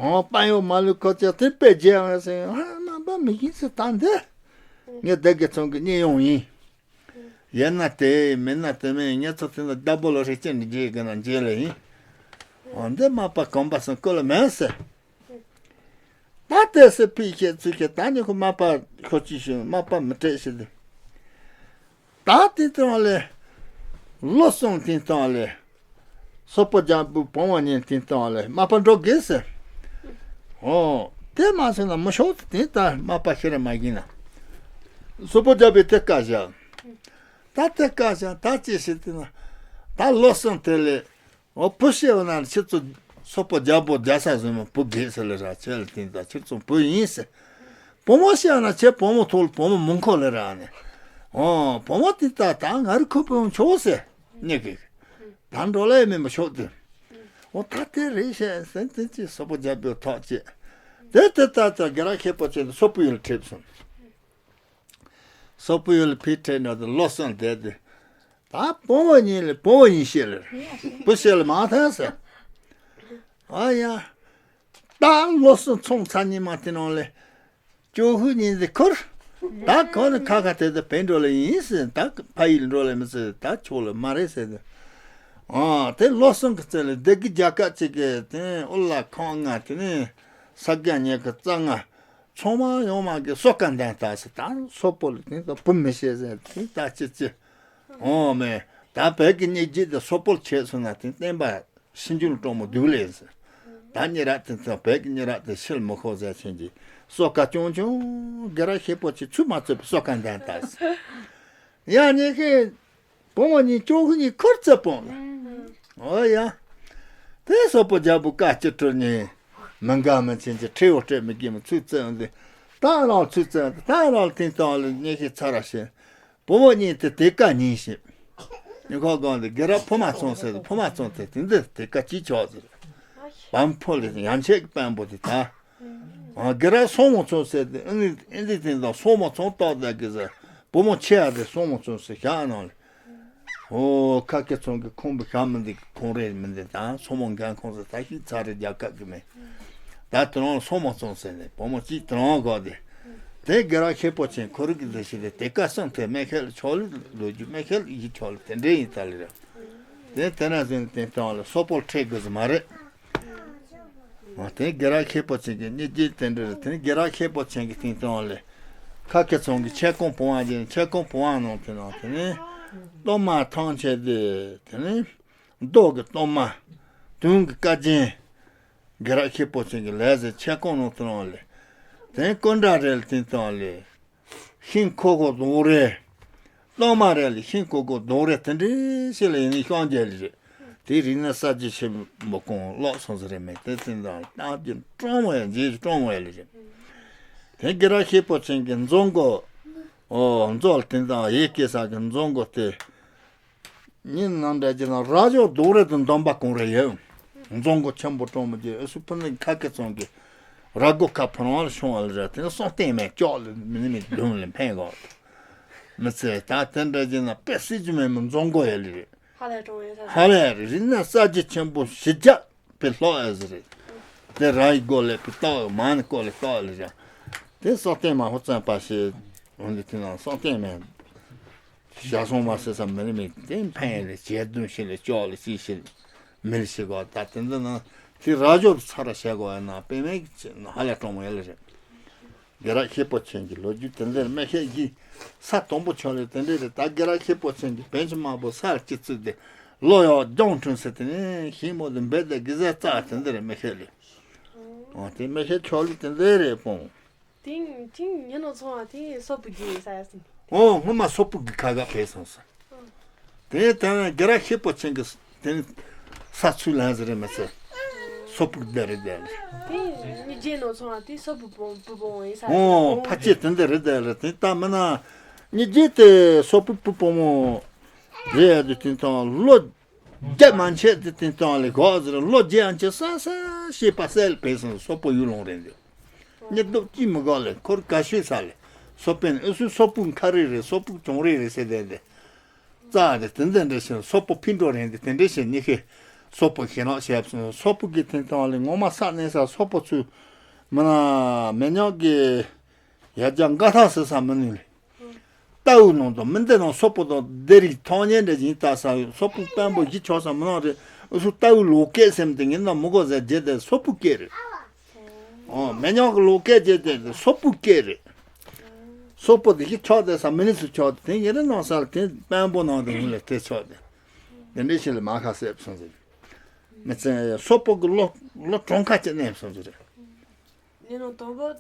ཨོ་དཔལ་ཡོན་མ་ལུས་ཁོ་ཚོ་དེ་དཔེ་རྒྱས་བ་ཟེར། ཨ་མ་པ་མི་ཡིན་ཟེར། ད་འདི་ངས་བདག་གི་ཚང་གི་གཉེན་ཡོང་ཡིན། ཡིན་ན་དེ་མིན་ན་དེ་མིན་ངེད་ཚོ་དེ་ན་རྒྱལ་པོ་ལོ་ཧྲིལ་ཅན་འདི་རྗེས་གི་ན་རྗེས་ལ་ཡིན། འོ་འདི་མ་པ་གོམ་པ་སང་ཀོ་ལ་མེད་ཟེར། ད་དེ་སེ་ཕི་ཁྱེད་ཚུལ་ཁྱེད་ད་ནི་ཁོ་མ་པ་ཁོ་ཅི་ཞིག་མ་པ་མི་སྤྲད་ཞིག་དེ། ད་དེ་དང་ལས། ལོ་གསུམ་དེ་དང་ལས། སོག་པོ་རྒྱལ་པོའི་བུ་མོ་གཉིས་དེ་དང་ལས་མ་པ་འགྲོ་དགོས་ཟེར། ཨོ། དེ་མ་སོང་ན་མི་ཤོག་དེ་ད་མ་པ་ཤི་ར་མ་ཡིན་ན། སོག་པོ་རྒྱལ་པོས་དེ་བཀའ་བཞག་ད་དེ་བཀའ་བཞག་ད་ཅི་ཞིག་དེ་ན། ད་ལོ་གསུམ་དེ་ལས། ཨོ་བུ་ཤི་བ་ན་ཁྱེད་ཚོ་སོག་པོ་རྒྱལ་པོ་རྒྱལ་ས་བཟུང་མ་བུ་དགོས་ཟེར་ལས་ར་ཆེ་ལ་དེ་ད་ཁྱེད་ཚོ་བུ་ཡིན་ཟེར། བུ་མོ་ཤི་བ་ན་ཁྱེད་བུ་མོ་ཐོག་ལ་བུ་མོ་མི་མཁོ་ལས་ར་ནི། ཨོ་བུ་མོ་དེ་ད་ད་ང་རི་ཁོ་བུ་མོ་ཆོག་ཟེར། ནི་གི། ད་འགྲོ་ལེ་མིན་པ་ཤོག་དེ། འོ་ད་དེ་རེད་ཤེས་ཟེར་དེ་ཅི་སོག་པོ་རྒྱལ་པོའི་ཐག་བཅད། དེ་དེ་ད་ད་རྒྱ་ར་ཁེ་པོ་ཆེ་ནི་སོག་པོ་ཡུལ་ཁྲིད་སོང་། སོག་པོ་ཡུལ་ཕེབས་ཁྲིད་ནོ་དེ་ལོ་གསུམ་བསྡད་དེ། ད་བུ་མོ་གཉིས་ལས་བུ་མོ་ཡིན་ཤེས་ལེ། བུ་ཤེས་ལེ་མ་ཐལ་ཟེར། ཨ་ཡ། ད་ལོ་གསུམ་ཚོང་ཚ་ཉི་མ་དེ་ནང་ལས། ཅོ་ཧུ་ཉིན་དེ་ཁུར། ད་གོ་ནི་ཁ་ཁ་དེ་དེ་བན་འགྲོ་ལེ་ཡིན་ཟེར། ད་ཕ་ཡུལ་འགྲོ་ལེ་མི་ཟེར། ད་ཆོག་ལེ་མ་རེད་ཟེར་ཏེ། ཨ་དེ་ལོ་གསུམ་གི་ཚེ་ལ་སྡེ་དགེ་རྒྱལ་ཁབ་ཅིག་གི་དེ་ཨུ་ལ་ཁང་ལྔ་དེ་ནས་ས་ག་ཉེ་གི་རྩ་ལྔ་ཚང་མ་ཡོང་མ་གི་སོ་ཀ་འདན་ད་ཟེར། ད་སོག་པོ་ལ་དེ་ད་བུ་མི་ཤེས་ཟེར། དེ་ད་ཅི་ཅི། ཨོ་མེ། ད་བོད་ཀྱི་སྙིགས་རྗེ་དེ་སོག་པོ་ལ་བྱས་སོང་ན་དེ་བསྟན་པ། ཤིན་རྒྱུན་གྲོགས་མོ་སྡུག་ལས་ཟེར། ད་ཉེ་རབས་དེ་ཚོ་བོད་ཀྱི་ཉེ་རབས་དེ་ཕྱིར་མི་ཁོག་ཟེར་ཆེན་གྱི་སོ་ཀ་ཅུང་ཅུང་དགེ་ར་ཤེ་པོ་ཆེ་ཚུལ་མ་ཚུལ་བའི་སོ་ཀ་འདན་ད་ཟེར། ཡང་ཉེ་ཤེ་བུ་མོ་གཉིས་ཅོ་ཧུ་གཉིས་ཁུར་ཙེ་སྤོང་ལ། ཨོ་ཡ། དེ་སོག་པོ་རྒྱལ་པོ་བཀའ་སྤྱི་དྲིལ་ནས་མི་འགའ་མི་ཆེན་གྱི་ཁྲེའུ་སྤྲད་མི་དགེ་མི་ཚུལ་བཙན་འདི་ད་རང་ཚུལ་བཙན་ད་རང་ལ་དེང་སང་ལ་ཉེ་ཤེ་ཚ་ར་ཤེ། བུ་མོ་གཉིས་དེ་དེ་ཀ་གཉིས་ཤིག་ཉི་ཁོག་སྒང་དེ་དགེ་ར་ཕུ་མ་ཚོང་ཟེར། ཕུ་མ་ཚོང་དེ་དེ་འདི་དེ་ཀ་གཅིག་ཆོག་ཟེར། བམ་ཕོ་ལས་ཡང་ཆེ་གི་དཔོན་པོ་དེ་ད། ཨ་དགེ་ར་སོང་མོ་ཚོང་ཟེར་དེ་ཨ་ནི་ཨ་འདི་དེ་དང་སོང་མོ་ཚོང་ཏོག་ད་གི་ཟེར། བུ་མོ་ཆེ་ཡ་དེ་སོང་མོ་ཚོང་ཟེར་བཞག་ནང་ལ། ཨོ་ཁ་སྐད་ཚོང་གི་ཁོང་བུ་ཤ་མི་འདི་ཁོང་རེད་མི་འདི་དང་སོང་མོ་འགན་ཁོང་ཟེར་ད་ཤི་ཚ་རེ་རྒྱལ་ཁབ་གི་མེད། ད་དེ་རང་སོང་མོ་ཚོང་ཟེར་ནས་བུ་མོ་གཅིག་དེ་རང་གོ་དེ། དེ་དགེ་ར་ཤེ་པོ་ཆེན་ཁོ་རིག་གི་ལས་ཤེས་ཏེ་དེ་ཀ་སང་དེ་མེ་ཁལ་ཆོག་ལེ་ལོ་རྒྱུས་མེ་ཁལ་ཡིད་ཆོག་ལེ་དེ་འདྲའི་ཡིན་ད་ལེ་ར། དེ་དེ་ན་ཟིན་དེ་སྟོང་ལ་སོག་པོ་ཁྲེ་དགོས་ཟེར་མ་རེད། དེ་དགེ་ར་ཤེ་པོ་ཆེན་གྱི་སྙིང་རྗེ་དེ་འདྲ་རེད། དེ་དགེ་ར་ཤེ་པོ་ཆེན་གྱི་དེ་སྟོང་ལ་ཁ་ཁེ་ཚོང་གི་ཆེ་ཀོང་བུ་བ་ཅན་ཆེ་ཀོང་བུ་བ་ནང་དེ་ནང་དེ་ནས་གཏོར་མ་ཐང་ཆད་དེ་དེ་ནས། མདོ་གི་གཏོར་མ། དུང་གི་བཀའ་རྒྱན། དགེ་ར་ཤེ་པོ་ཆེན་གྱི་ལས་ཟེར་ཆེ་ཀོང་ནང་དུ་ནང་ལས། དེ་ཀོན་ཌ་རེ་ལ་དེ་དང་ལས། ཤིང་ཁོ་ཁོ་རྡོང་རེ། གཏོར་མ་རེ་ལ་ཤིང་ཁོ་ཁོ་རྡོང་རེ་དེ་འདྲའི་ཞིག་ལ་ཡིན་ནི་ཤོང་རྒྱལ་ལི་རེད། དེ་རིག་གནས་གསར་བརྗེ་ཆེན་མོ་གོང་ལོག་སོང་ཟེར་རེད་མེད་དེ་དེ་དང་རྟགས་ཀྱི་སྤྲང་མོ་ཡ་རྗེས་ཀྱི་སྤྲང་མོ་ཡ་ལི་རེད། དེ་དགེ་ར་ཤེ་པོ་ཆེན་གྱི་མཛོ་མགོ། ཨོ་མཛོ་ལ་དེ་དང་ཡེ་སྐྱེ་ས་གི་མཛོ་མགོ་དེ། ཉིན་ནང་འདྲ་གྱི་ན་ར་ཇོ་རྡོག་རེ་དང་འདོམ་པ་གང་རེ་ཡོད། མཛོ་མགོ་ཆེན་པོ་གྲོང་མི་རྒྱལ་ཨུ་སུ་ཕུ་ནི་ཁ་སྐད་ཚང་གི་ར་སྒོ་ཁ་ཕུ་རང་ལ་ཤོང་བ་ལ་ར་དེ་ནི་སོང་སྟེང་མེད་ཅོག་ལ་མི་ནི་མི་དུང་ལ་འཕེན་གོ། མི་ཚེ་ད་དེ་འདྲ་གྱི་ན་དཔེ་སྲིད་ཀྱི་མེད་མི་མཛོ་མགོ་ཡ་ལི་རེད། ཧ་ལས་གྲོང་ཡོད་ས། ཧ་ལས་རེད་རི་ན་ས་རྒྱ་ཆེན་པོ་ཞི་རྒྱ་པའི་ལྷོ་ཨེ་ཟི་རེད། དེ་ར་ཡི་སྒོ་ལས་པའི་ཏོག་མ་ནི་སྐོར་ལས་ཏོག་ལ་ར། དེ་སོང་སྟེང་མ་ཧུ་བཙན་པ་ཞེས་འོན་ཏེ་དེ་ན་སོང་སྟེང་མེད། ཞག་སོང་མ་ཟེར་ས་མི་ནི་མི་དེ་འཕེན་ལ་བྱེད་གདོན་ཞིག་ལ་ཅོག་ལ་ཅི་ཞིག་མི་ལ་ཞིག་གོ་ད་དེ་འདི་ན་དེ་ར་ཇོ་དུ་ཚ་ར་བྱེད་དགོས་ཡ་ན་དཔེ་མེད་ཀྱི་ཧ་ལས་གྲོང་མོ་ཡ་ལ་རེད། དགེ་ར་ཤེ་པོ་ཆེན་གྱི་ལོ་རྒྱུས་དེ་འདིར་མེ་ཤེད་ཀྱི་ས་དང་པོ་ཆོག་ལེ་དེ་འདྲས་རེད། ད་དགེ་ར་ཤེ་པོ་ཆེན་གྱི་བན་ཆུ་དམར་པོ་ས་ལ་སྐྱི་བཙུགས་ཏེ་ལོ་ཡོག་ལྗོངས་ཁྲུན་ཟེར་དེ་ནས་ཤིང་མོ་དུ་འབད་དེ་དགེ་ཟས་རྩ་དེ་འདིར་མེ་ཤེད་ལེ། དེ་མི་ཤེས་ཆོག་ལི་དེ་འདྲ་རེད་སྤོང་། དེང་དེང་ཉིན་ནོ་ཚོང་བ་དེ་སོ་པུ་གི་ས་ཡ་སི་ནི། ཨོ་སྔོན་མ་སོ་པུ་གི་ཁ་ག་ཕེ་སོང་ས། དེ་དེ་ན་རྒྱ་ར་ཤེ་པོ་ཆེན་གི་དེ་ས་ཚུལ་ལན་ཟེར་རེད་མི་ཚེ། སོ་པུ་གི་དེ་རེད་དེ་རེད། དེ་ཉི་རྗེ་ནོ་ཚོང་བ་དེ་སོ་པུ་པོ་པུ་པོ་ཡིན་ས་ཡ་སི་ནི། ཨོ་ཕ་ཅེ་དེ་འདྲ་རེད་དེ་རེད། དེ་ལྟ་མིན་ན་ཉི་རྗེ་དེ་སོ་པུ་པུ་པོ་མོ་རེད་ཡ་དེ་དེ་དང་ལོ། རྒྱ་མ་ཆད་དེ་དེང་སང་ལས་གོ་ཟེར་ལོ་རྒྱ་ཡང་ཆེ་ས་ས་ཤེས་པ་སེལ་བས་སོང་སོག་པོ་ཡུལ་ལོང་རེད་འདུག་ཉེ་སྟོབས་ཀྱིས་མི་དགོས་ལས་འཁོར་དགའ་ཤོས་ས་ལས་སོ་པན་ཨུ་སུ་སོག་པོ་མཁའ་རི་རེད། སོག་པོ་གྱོང་རི་རེད་ཟེར་བསྡད་དེ། རྩ་དེ་དེ་འདྲ་འདྲ་ཞིག་སོག་པོ་ཕིན་འགྲོ་རེད་འདུག་དེ་འདྲ་ཞིག་ཉི་ཁེ་སོག་པོ་ཞེ་ནག་བྱས་སོང་སོག་པོ་གི་དེང་སང་ལས་ངོ་མ་ས་གནས་ས་སོག་པོ་ཚུ་མི་ན་མེ་ཉག་གི་ཡ་རྒྱ་འགའ་ཐག་ཟེར་ས་མི་ནུས་ལས། རྟའུ་ནང་དང་མི་འདི་ནང་སོག་པོ་དང་སྡེ་རིགས་ཐོག་ཉེ་འདྲ་ཡིན་ལྟ་ས་སོག་པོ་དཔོན་པོ་གཞི་ཆོག་ས་མི་ནང་རེད། ཨུ་སུ་རྟའུ་ལོ་སྐད་སེམས་དེ་ངན་ན་མི་གོ་ཟེར་རྗེས་དེ་སོག་པོ་སྐད་རེད། ཨོ་མེ་ཉག་གི་ལོ་སྐད་རྗེས་དེ་སོག་པོ་སྐད་རེད། སོག་པོ་དེ་གཞི་ཆོག་དེ་ས་མི་ནི་སུ་ཆོག་དེ་ཡེ་རེ་ནང་ས་ལ་དེ་དཔོན་པོ་ནང་དུ་ངུ་ལ་དེ་ཆོག་དེ་དེ་འདྲའི་ཞིག་ལ་མ་ཁ་གསལ་སོང་ཟེར། མི་ཚེ་སོག་པོ་གི་ལོ་ལོ་གྲོང་ཁ་ཅིག་གནས་སོང་ཟེར། ཡིན་ནོ་དང་པོ།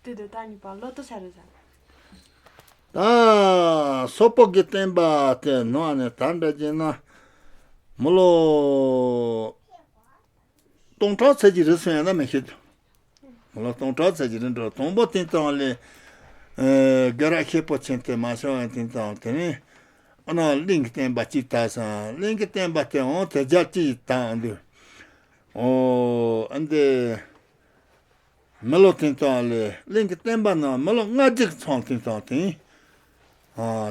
དེ་དེ་ད་གཉིས་པ་ལོ་ཏོ་ས་རེད་ཟེར། ད་སོག་པོ་གི་བསྟན་པ་དེ་ནོ་ཨ་ནེ་ད་འདྲ་བྱས་ན་མི་ལོ་སྟོང་ཕྲག་ཚད་ཀྱི་རིགས་སུ་ཡང་ན་མི་ཤེས། མི་ལོ་སྟོང་ཕྲག་ཚད་ཀྱི་རིགས་འགྲོ་དང་པོ་དེང་དང་ལས་རྒྱ་ར་ཤེ་པོ་ཆེན་དེ་མ་བྱུང་བའི་དེང་དང་དེ་ནས་ཨ་ན་གླིང་གི་བསྟན་པ་གཅིག་དར་སོང་། གླིང་གི་བསྟན་པ་དེ་འོང་དེ་རྒྱ་གཅིག་དང་འདུག་ཨོ་ཨ་འདི། མི་ལོ་དེང་སང་ལས་གླིང་གི་བསྟན་པ་ནང་མི་ལོ་ལྔ་བརྒྱ་ཚང་དེང་སང་དེང་།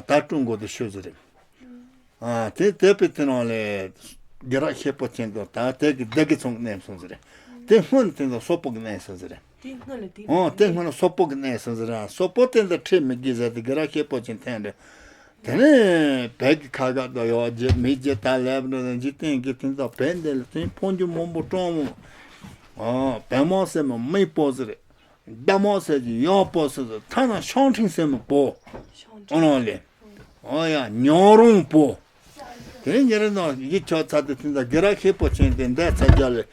ད་ཀྲུང་གོ་དུ་ཤོད་ཟེར་རེད། དེ་དེ་པའི་དེ་ནང་ལས་རྒྱ་ར་ཤེ་པོ་ཆེན་དང་ད་དེ་གི་སྡེ་དགེ་ཚང་གནས་སོང་ཟེར་རེད། དེ་སྔོན་དེང་སང་སོག་པོ་གི་གནས་སོང་ཟེར་རེད། དེ་སྔོན་ལ་དེ་ཨོ་དེ་སྔོན་ལ་སོག་པོ་གི་གནས་སོང་ཟེར་རེད། སོག་པོ་དེ་འདི་ཁྲིད་མི་དགོས་ཟེར་དེ་རྒྱ་ར་ཤེ་པོ་ཆེན་དེ་འདྲ། དེ་ནས་བོད་ཀྱི་ཁ་ཁ་དང་ཡོ་རྗེ་མི་རྗེ་ད་ལེབ་འགྲོ་དང་འཇིག་རྟེན་གྱི་དེང་སང་བོད་འདི་ལ་དེང་འཕོ་འགྱུར་མང་པོ་སྤྲང་མོ། ཨོ་བོད་མོ་ཟེར་མོ་མི་པོ་ཟེར། རྒྱ་མོ་ཟེར་གྱི་ཡང་པོ་ཟེར་ཟེར་ཐ་ན་ཤང་ཁྲིང་ཟེར་མོ་པོ། ཨོ་ནོ་ལེ། ཨོ་ཡ་ཉང་རོང་པོ། དེ་ཉེ་རེ་ནང་ཡིག་ཆ་ཚ་དེ་དེང་སང་རྒྱ་ར་ཤེ་པོ་ཆེན་དེ་འདས་ཚ་རྒྱ་ལས།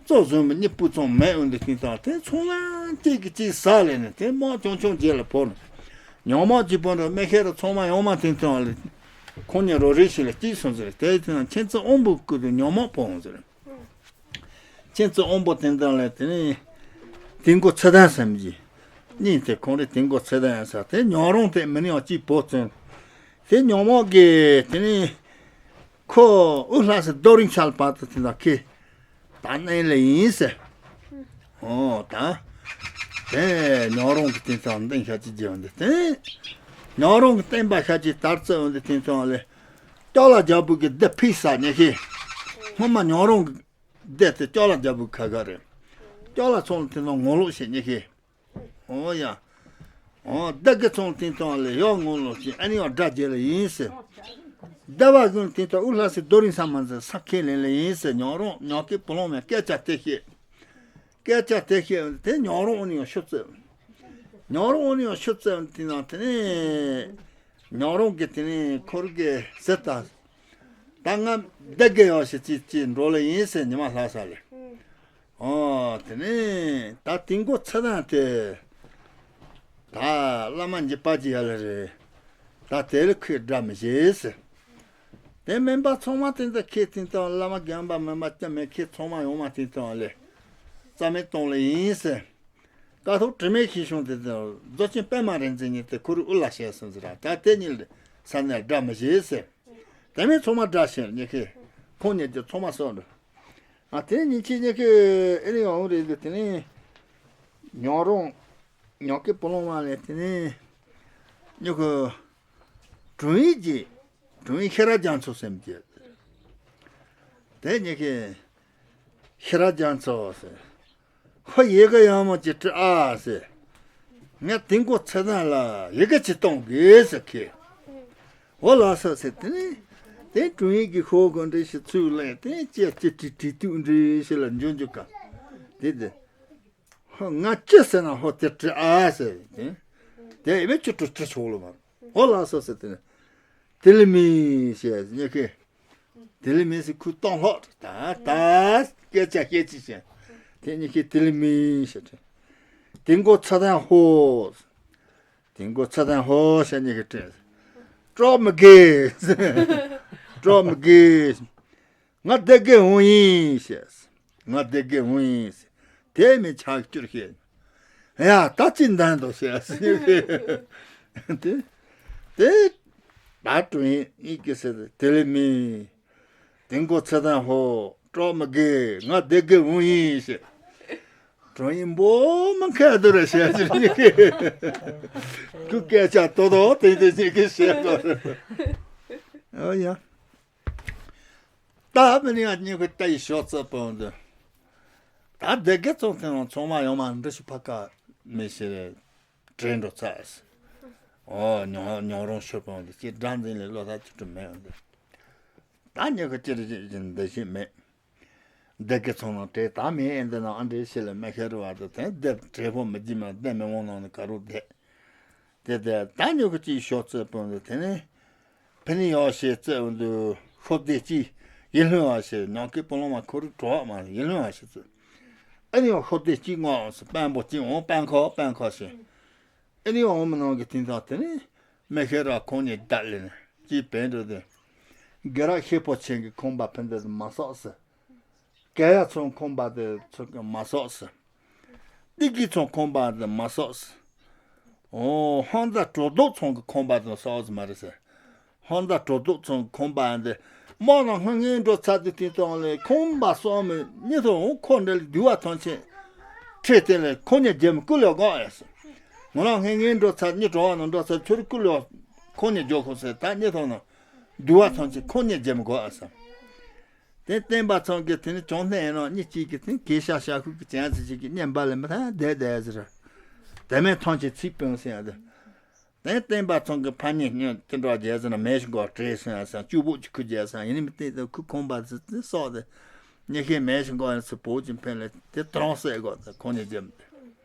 གཙོ་བཟུང་མི་གཉིས་པུ་ཚང་མེད་འོན་ཏེ་དེང་སང་དེ་ཚང་མ་གཅིག་གིས་གཅིག་ཟ་ལས་ནས་དེ་དམག་ཆུང་ཆུང་རྗེས་ལ་བོར་ནས། ཉང་དམག་གཅིག་བོར་འགྲོ་མེ་ཁེ་ར་ཚང་མ་ཡང་མ་དེང་སང་ལས། ཁོང་གཉིས་རོ་རེ་ཞིག་ལ་གཅིག་སོང་ཟེར་དེ་དེང་སང་མཁྱེན་བརྩེ་དབང་པོ་སྐུ་དུ་ཉང་དམག་བོར་འོང་ཟེར། མཁྱེན་བརྩེ་དབང་པོ་དེང་སང་ལས་དེ་ནས། དིང་གོ་ཚེ་བརྟན་ཟེར་མི་གཅིག་གཉིས་དེ་ཁོང་རེ་དིང་གོ་ཚེ་བརྟན་ཡང་ཟེར་དེ་ཉང་རོང་དེ་མི་ནི་ཡང་གཅིག་བོར་ཚུན། དེ་ཉང་དམག་གི་དེ་ནས། ཁོ་ཨུ་ལྷ་སི་རྡོ་རིང་ཆལ་པ་དུ་དེ་དང་ཁེ། ད་གནས་ལ་ཡིན་ཟེར། ཨོ་ད། དེ་ཉང་རོང་གི་དེང་སང་གདན་ཤ་ཅིག་རྒྱས་འོང་དེ་དེ། ཉང་རོང་གི་བསྟན་པ་ཤ་ཅིག་དར་རྩེ་འོང་དེ་དེང་སང་ལས། ཅོག་ལ་རྒྱལ་པོ་གི་སྡེ་ཕིག་ས་ཉེ་ཤེ། སྔོན་མ་ཉང་རོང་གི་སྡེ་དེ་ཅོག་ལ་རྒྱལ་པོ་ཁ་ཁ་རེད། ཅོག་ལ་ཚོང་དེང་སང་ངོ་ལོག་བྱེད་ཉེ་ཤེ། ཨོ་ཡ། ཨོ་སྡེ་དགེ་ཚང་དེང་སང་ལས་ཡོག་ངོ་ལོག་ཅིག་ཨ་ནི་ཡང་དགྲ་རྒྱལ་ལ་ཡིན་ཟེར། སྡེ་བ་ཀུན་དེང་སང་ཨུ་ལྷ་སི་རྡོ་རིང་ས་མ་ཟེར་ས་ཁས་ལེན་ལ་ཡིན་ཟེར། ཉང་རོང་ཉང་སྐད་བུ་ལོང་མའི་སྐད་ཆ་དེ་བཤད། སྐད་ཆ་དེ་བཤད་དེ་ཉང་རོང་ཨུ་ནི་ཡང་ཤུབ་རྩེ། ཉང་རོང་ཨུ་ནི་ཡང་ཤུབ་རྩེ་དེ་ན་དེ་ནས་ཉང་རོང་གི་དེ་ནས་ཁོར་གི་ཟེར་ད། ད་ང་སྡེ་དགེ་ཡོག་ཞིག་ཅིག་ཅིག་འགྲོ་ལ་ཡིན་ཟེར་ཉི་མ་ལྷ་ས་ལས། ཨོ་དེ་ནས་ད་དིང་གོ་ཚེ་བརྟན་དེ། ད་བླ་མ་འཇིགས་པ་ཅིག་ཡ་ལ་རེད། ད་དེ་ལ་ཁོས་དགྲ་མི་བྱེད་ཟེར། དེ་མིན་པ་ཚང་མ་དེང་སང་ཁེ་དེང་སང་བླ་མ་རྒན་པ་མིན་པ་ཅི་མེད་ཁེ་ཚང་མ་ཡོང་མ་དེང་སང་ལས། རྩ་མེད་གཏོང་ལ་ཡིན་ཟེར། ཀ་ཐོག་དྲི་མེད་ཞིག་བྱུང་དེ་དང་རྫོགས་ཆེན་པད་མ་རིག་འཛིན་གཉིས་དེ་ཁོ་རུ་དབུ་ལ་བྱས་སོང་ཟེར་ར་ད་དེ་གཉིས་ལ་ས་ནས་དགྲ་མི་བྱེད་ཟེར། དེ་མིན་ཚང་མ་དགྲ་བྱེད་ཉེ་ཁེ། ཁོང་གཉིས་ཀྱི་ཚང་མ་སོགས་འགྲོ། ཨ་དེ་ཉིན་གཅིག་ཉི་ཁེ་ཨེ་རི་ཡོང་རེད་འདུག་དེ་ནས་ཉང་རོང་ཉང་སྐད་བུ་ལོང་མ་ལས་དེ་ནས་ཉི་ཁེ་དྲུང་ཡིག་གི་དྲུང་ཡིག་ཤེས་རབ་རྒྱ་མཚོ་ཟེར་མི་གཅིག་དེ་ཉི་ཁེ་ཤེས་རབ་རྒྱ་མཚོ་ཟེར། ཧོ་ཡི་གེ་ཡག་མོ་ཅིག་བྲི་ཨ་ཟེར། ངས་དིང་གོ་ཚེ་བརྟན་ལ་ཡི་གེ་ཅིག་གཏོང་དགོས་ཟེར་ཁེ། འོ་ལགས་སོ་ཟེར་དེ་ནས་དེ་དྲུང་ཡིག་གི་ཤོག་གུ་འདྲ་ཞིག་ཚུར་ལེན་དེ་ཅེ་ཅེ་བྲིས་བྲིས་དུས་འདྲ་ཞིག་ལ་འཇོན་འཇོན་ག་དེ་དེ། ཧོ་ང་ཅི་ཟེར་ན་ཧོ་དེ་བྲི་ཨ་ཟེར་དེ། དེ་ཡི་བེ་ཅི་བྲི་བྲི་ཆོག་ལོ་མ། འོ་ལགས་སོ་ཟེར་དེ་ནས། དེ་ལས་མི་ཞེས་ཉེ་ཁེ། དེ་ལས་མི་སི་ཁུ་གཏོང་ལྷོད་ད་ད་སྐད་ཆ་སྐད་ཅི་བྱས། དེ་གཉིས་ཀྱིས་དེ་ལས་མི་ཤེས་དྲན། དེ་མགོ་ཚ་དང་ཧོ། དེ་མགོ་ཚ་དང་ཧོ་ཤ་གཉིས་ཀྱིས་དྲན། སྐྲག་མི་དགོས། སྐྲག་མི་དགོས། ང་བདེ་དགེ་འོང་ཡིན་ཞེས། ང་བདེ་དགེ་འོང་ཡིན་ཞེས། དེ་མི་ཆག་སྐྱུར་ཤེས། ཡ་ད་ཅི་འདང་དོ་ཞེས། དེ་དེ་ད་དྲུང་ཡིན་ཡིན་གྱི་ཟེར། དེ་ལས་མི། དེ་མགོ་ཚེ་དང་ཧོ། སྐྲག་མི་དགོས། ང་བདེ་དགེ་འོང་ཡིན་ཞེས། དྲུང་ཡིན་པོ་མ་ཁ་དུ་ར་ཞེས་ཟེར་ཡིན་གྱི། ཁུ་སྐད་ཆ་ཏོ་ཏོ་དེ་དེ་ཞིག་གི་བཤད་དོ། ཨོ་ཡ། ད་མི་ནི་ང་གཉིས་ཀྱི་ལྟ་ཡི་ཞོག་ཙེ་པོ་འདི། ད་སྡེ་དགེ་ཚོང་དེ་རང་ཚོང་མ་ཡོང་མ་འདི་ཞིག་ཕ་ཀ་མི་ཤེས་རེད། དྲན་འགྲོ་ཚར། ཨོ་ཉོ་ཉོ་རོང་ཤོར་པོ་འདི་ཅི་འདྲ་འཛིན་ལས་ལོ་ད་ཅི་དྲི་མེད་འདི། ད་ཉོ་གི་ཅི་རེད་ཅི་རེད་འདི་ཞིག་མེད། སྡེ་དགེ་ཚོང་ནང་དྲན་ད་མི་ཨེ་འདི་ནང་ཨ་འདྲེ་ཤེས་ལ་མེ་ཁེ་རུ་བ་དུ་དེ་སྡེ་དྲན་པོ་མི་བགྱིས་མ་སྡེ་མི་འོང་ནང་ནི་ག་རུ་བསྡད། དེ་དེ་ད་ཉོ་གི་ཅི་ཞོག་ཙེ་པོ་འདི་དེ་ནི། ཕ་ནི་ཡོ་ཤེས་ཙེ་འོ་འདུ་ཤོབ་དེ་ཅི་ཡིན་ལྷུན་བ་ཤེས་ཉོ་གི་པོ་ལོ་མ་ཁོ་རུ་གྲོགས་མ་ཡིན་ལྷུན་བ་ཤེས་ཙེ། ཨ་ནི་ཡོ་ཤོབ་དེ་ཅི་ངོ་སུ་པན་པོ་ཅི་འོང་པན་ཁོ་པན་ཁོ་ཤེས། ཨ་ནི་ཡོ་འོང་མི་ནང་གི་དེང་སང་དེ་ནི་མེ་ཤེ་ར་ཁོང་ཉིད་བདག་ལེན་ཅི་བན་འགྲོ་དེ། དགེ་རག་ཤེས་པོ་ཆེན་གི་ཁོང་པ་ཕན་དེ་མ་སོགས་སུ། གལ་ཡ་ཚོང་ཁོང་པ་དེ་ཚོ་གི་མ་སོགས་སུ། ཏི་གི་ཚོང་ཁོང་པ་དེ་མ་སོགས་སུ། ཨོ་ཧོན་ད་གྲོ་ཏོག་ཚོང་གི་ཁོང་པ་དེ་སོགས་སུ་མ་རེད་ཟེར། ཧོན་ད་གྲོ་ཏོག་ཚོང་ཁོང་པ་དེ་མོ་ན་སྔོན་ངན་འགྲོ་ཚར་དུས་དེ་དང་ལས་ཁོང་པ་སོགས་མི་གཉིས་ཐོག་འོང་ཁོ་འདྲ་ལ་དུ་བ་ཐོན་ཆེན་ཁྲེ་དེ་ལས་ཁོ་ཉ་རྒྱལ་མི་ཀུ་ལ་གོ་ཡ་སོ། ངོ་ན་སྔོན་ངན་འགྲོ་ཚར་གཉིས་གྲོ་བ་ན་འགྲོ་ཚར་ཚུར་ཀུ་ལ་ཁོ་ཉ་རྒྱོ་ཁོ་ཟེར་ད་གཉིས་ཐོག་ན་དུ་བ་ཐོན་ཆེན་ཁོ་ཉ་རྒྱལ་མི་གོ་ཡ་སོ། དེ་བསྟན་པ་ཚང་གི་དེ་ནི་བྱུང་གནས་ཡིན་ནོ་གཉིས་གཅིག་གི་དེ་གེ་ཤ་ཤ་ཁུག་གི་ཅན་ཚི་གཅིག་གི་བསྙེན་པ་ལས་མི་ཐང་བསྡད་བསྡད་ཟེར། དེ་མེད་ཐང་ཆེ་ཚིག་སྤོང་ཟེར་ཡ་དེ། དེ་བསྟན་པ་ཚང་གི་ཕ་ཉིད་སྙིང་དེ་འདྲ་རྒྱལ་ཟེར་ན་མེ་ཤི་གོ་བྲེ་ཟེར་ཡ་ཟེར་བཅུ་བོ་གཅིག་ཁུ་རྒྱལ་ཟེར་ཡིན་མི་དེ་དེ་ཁུ་ཁོང་པ་ཟེར་དེ་སོགས་དེ། ཉི་ཤེས་མེ་ཤི་གོ་ཡ་ཚི་བོ་གཅིག་ཕན་ལས་དེ་ཏྲོང་སེ་གོ་དེ་ཁོང་ཉིད་རྒྱལ་མི་དེ།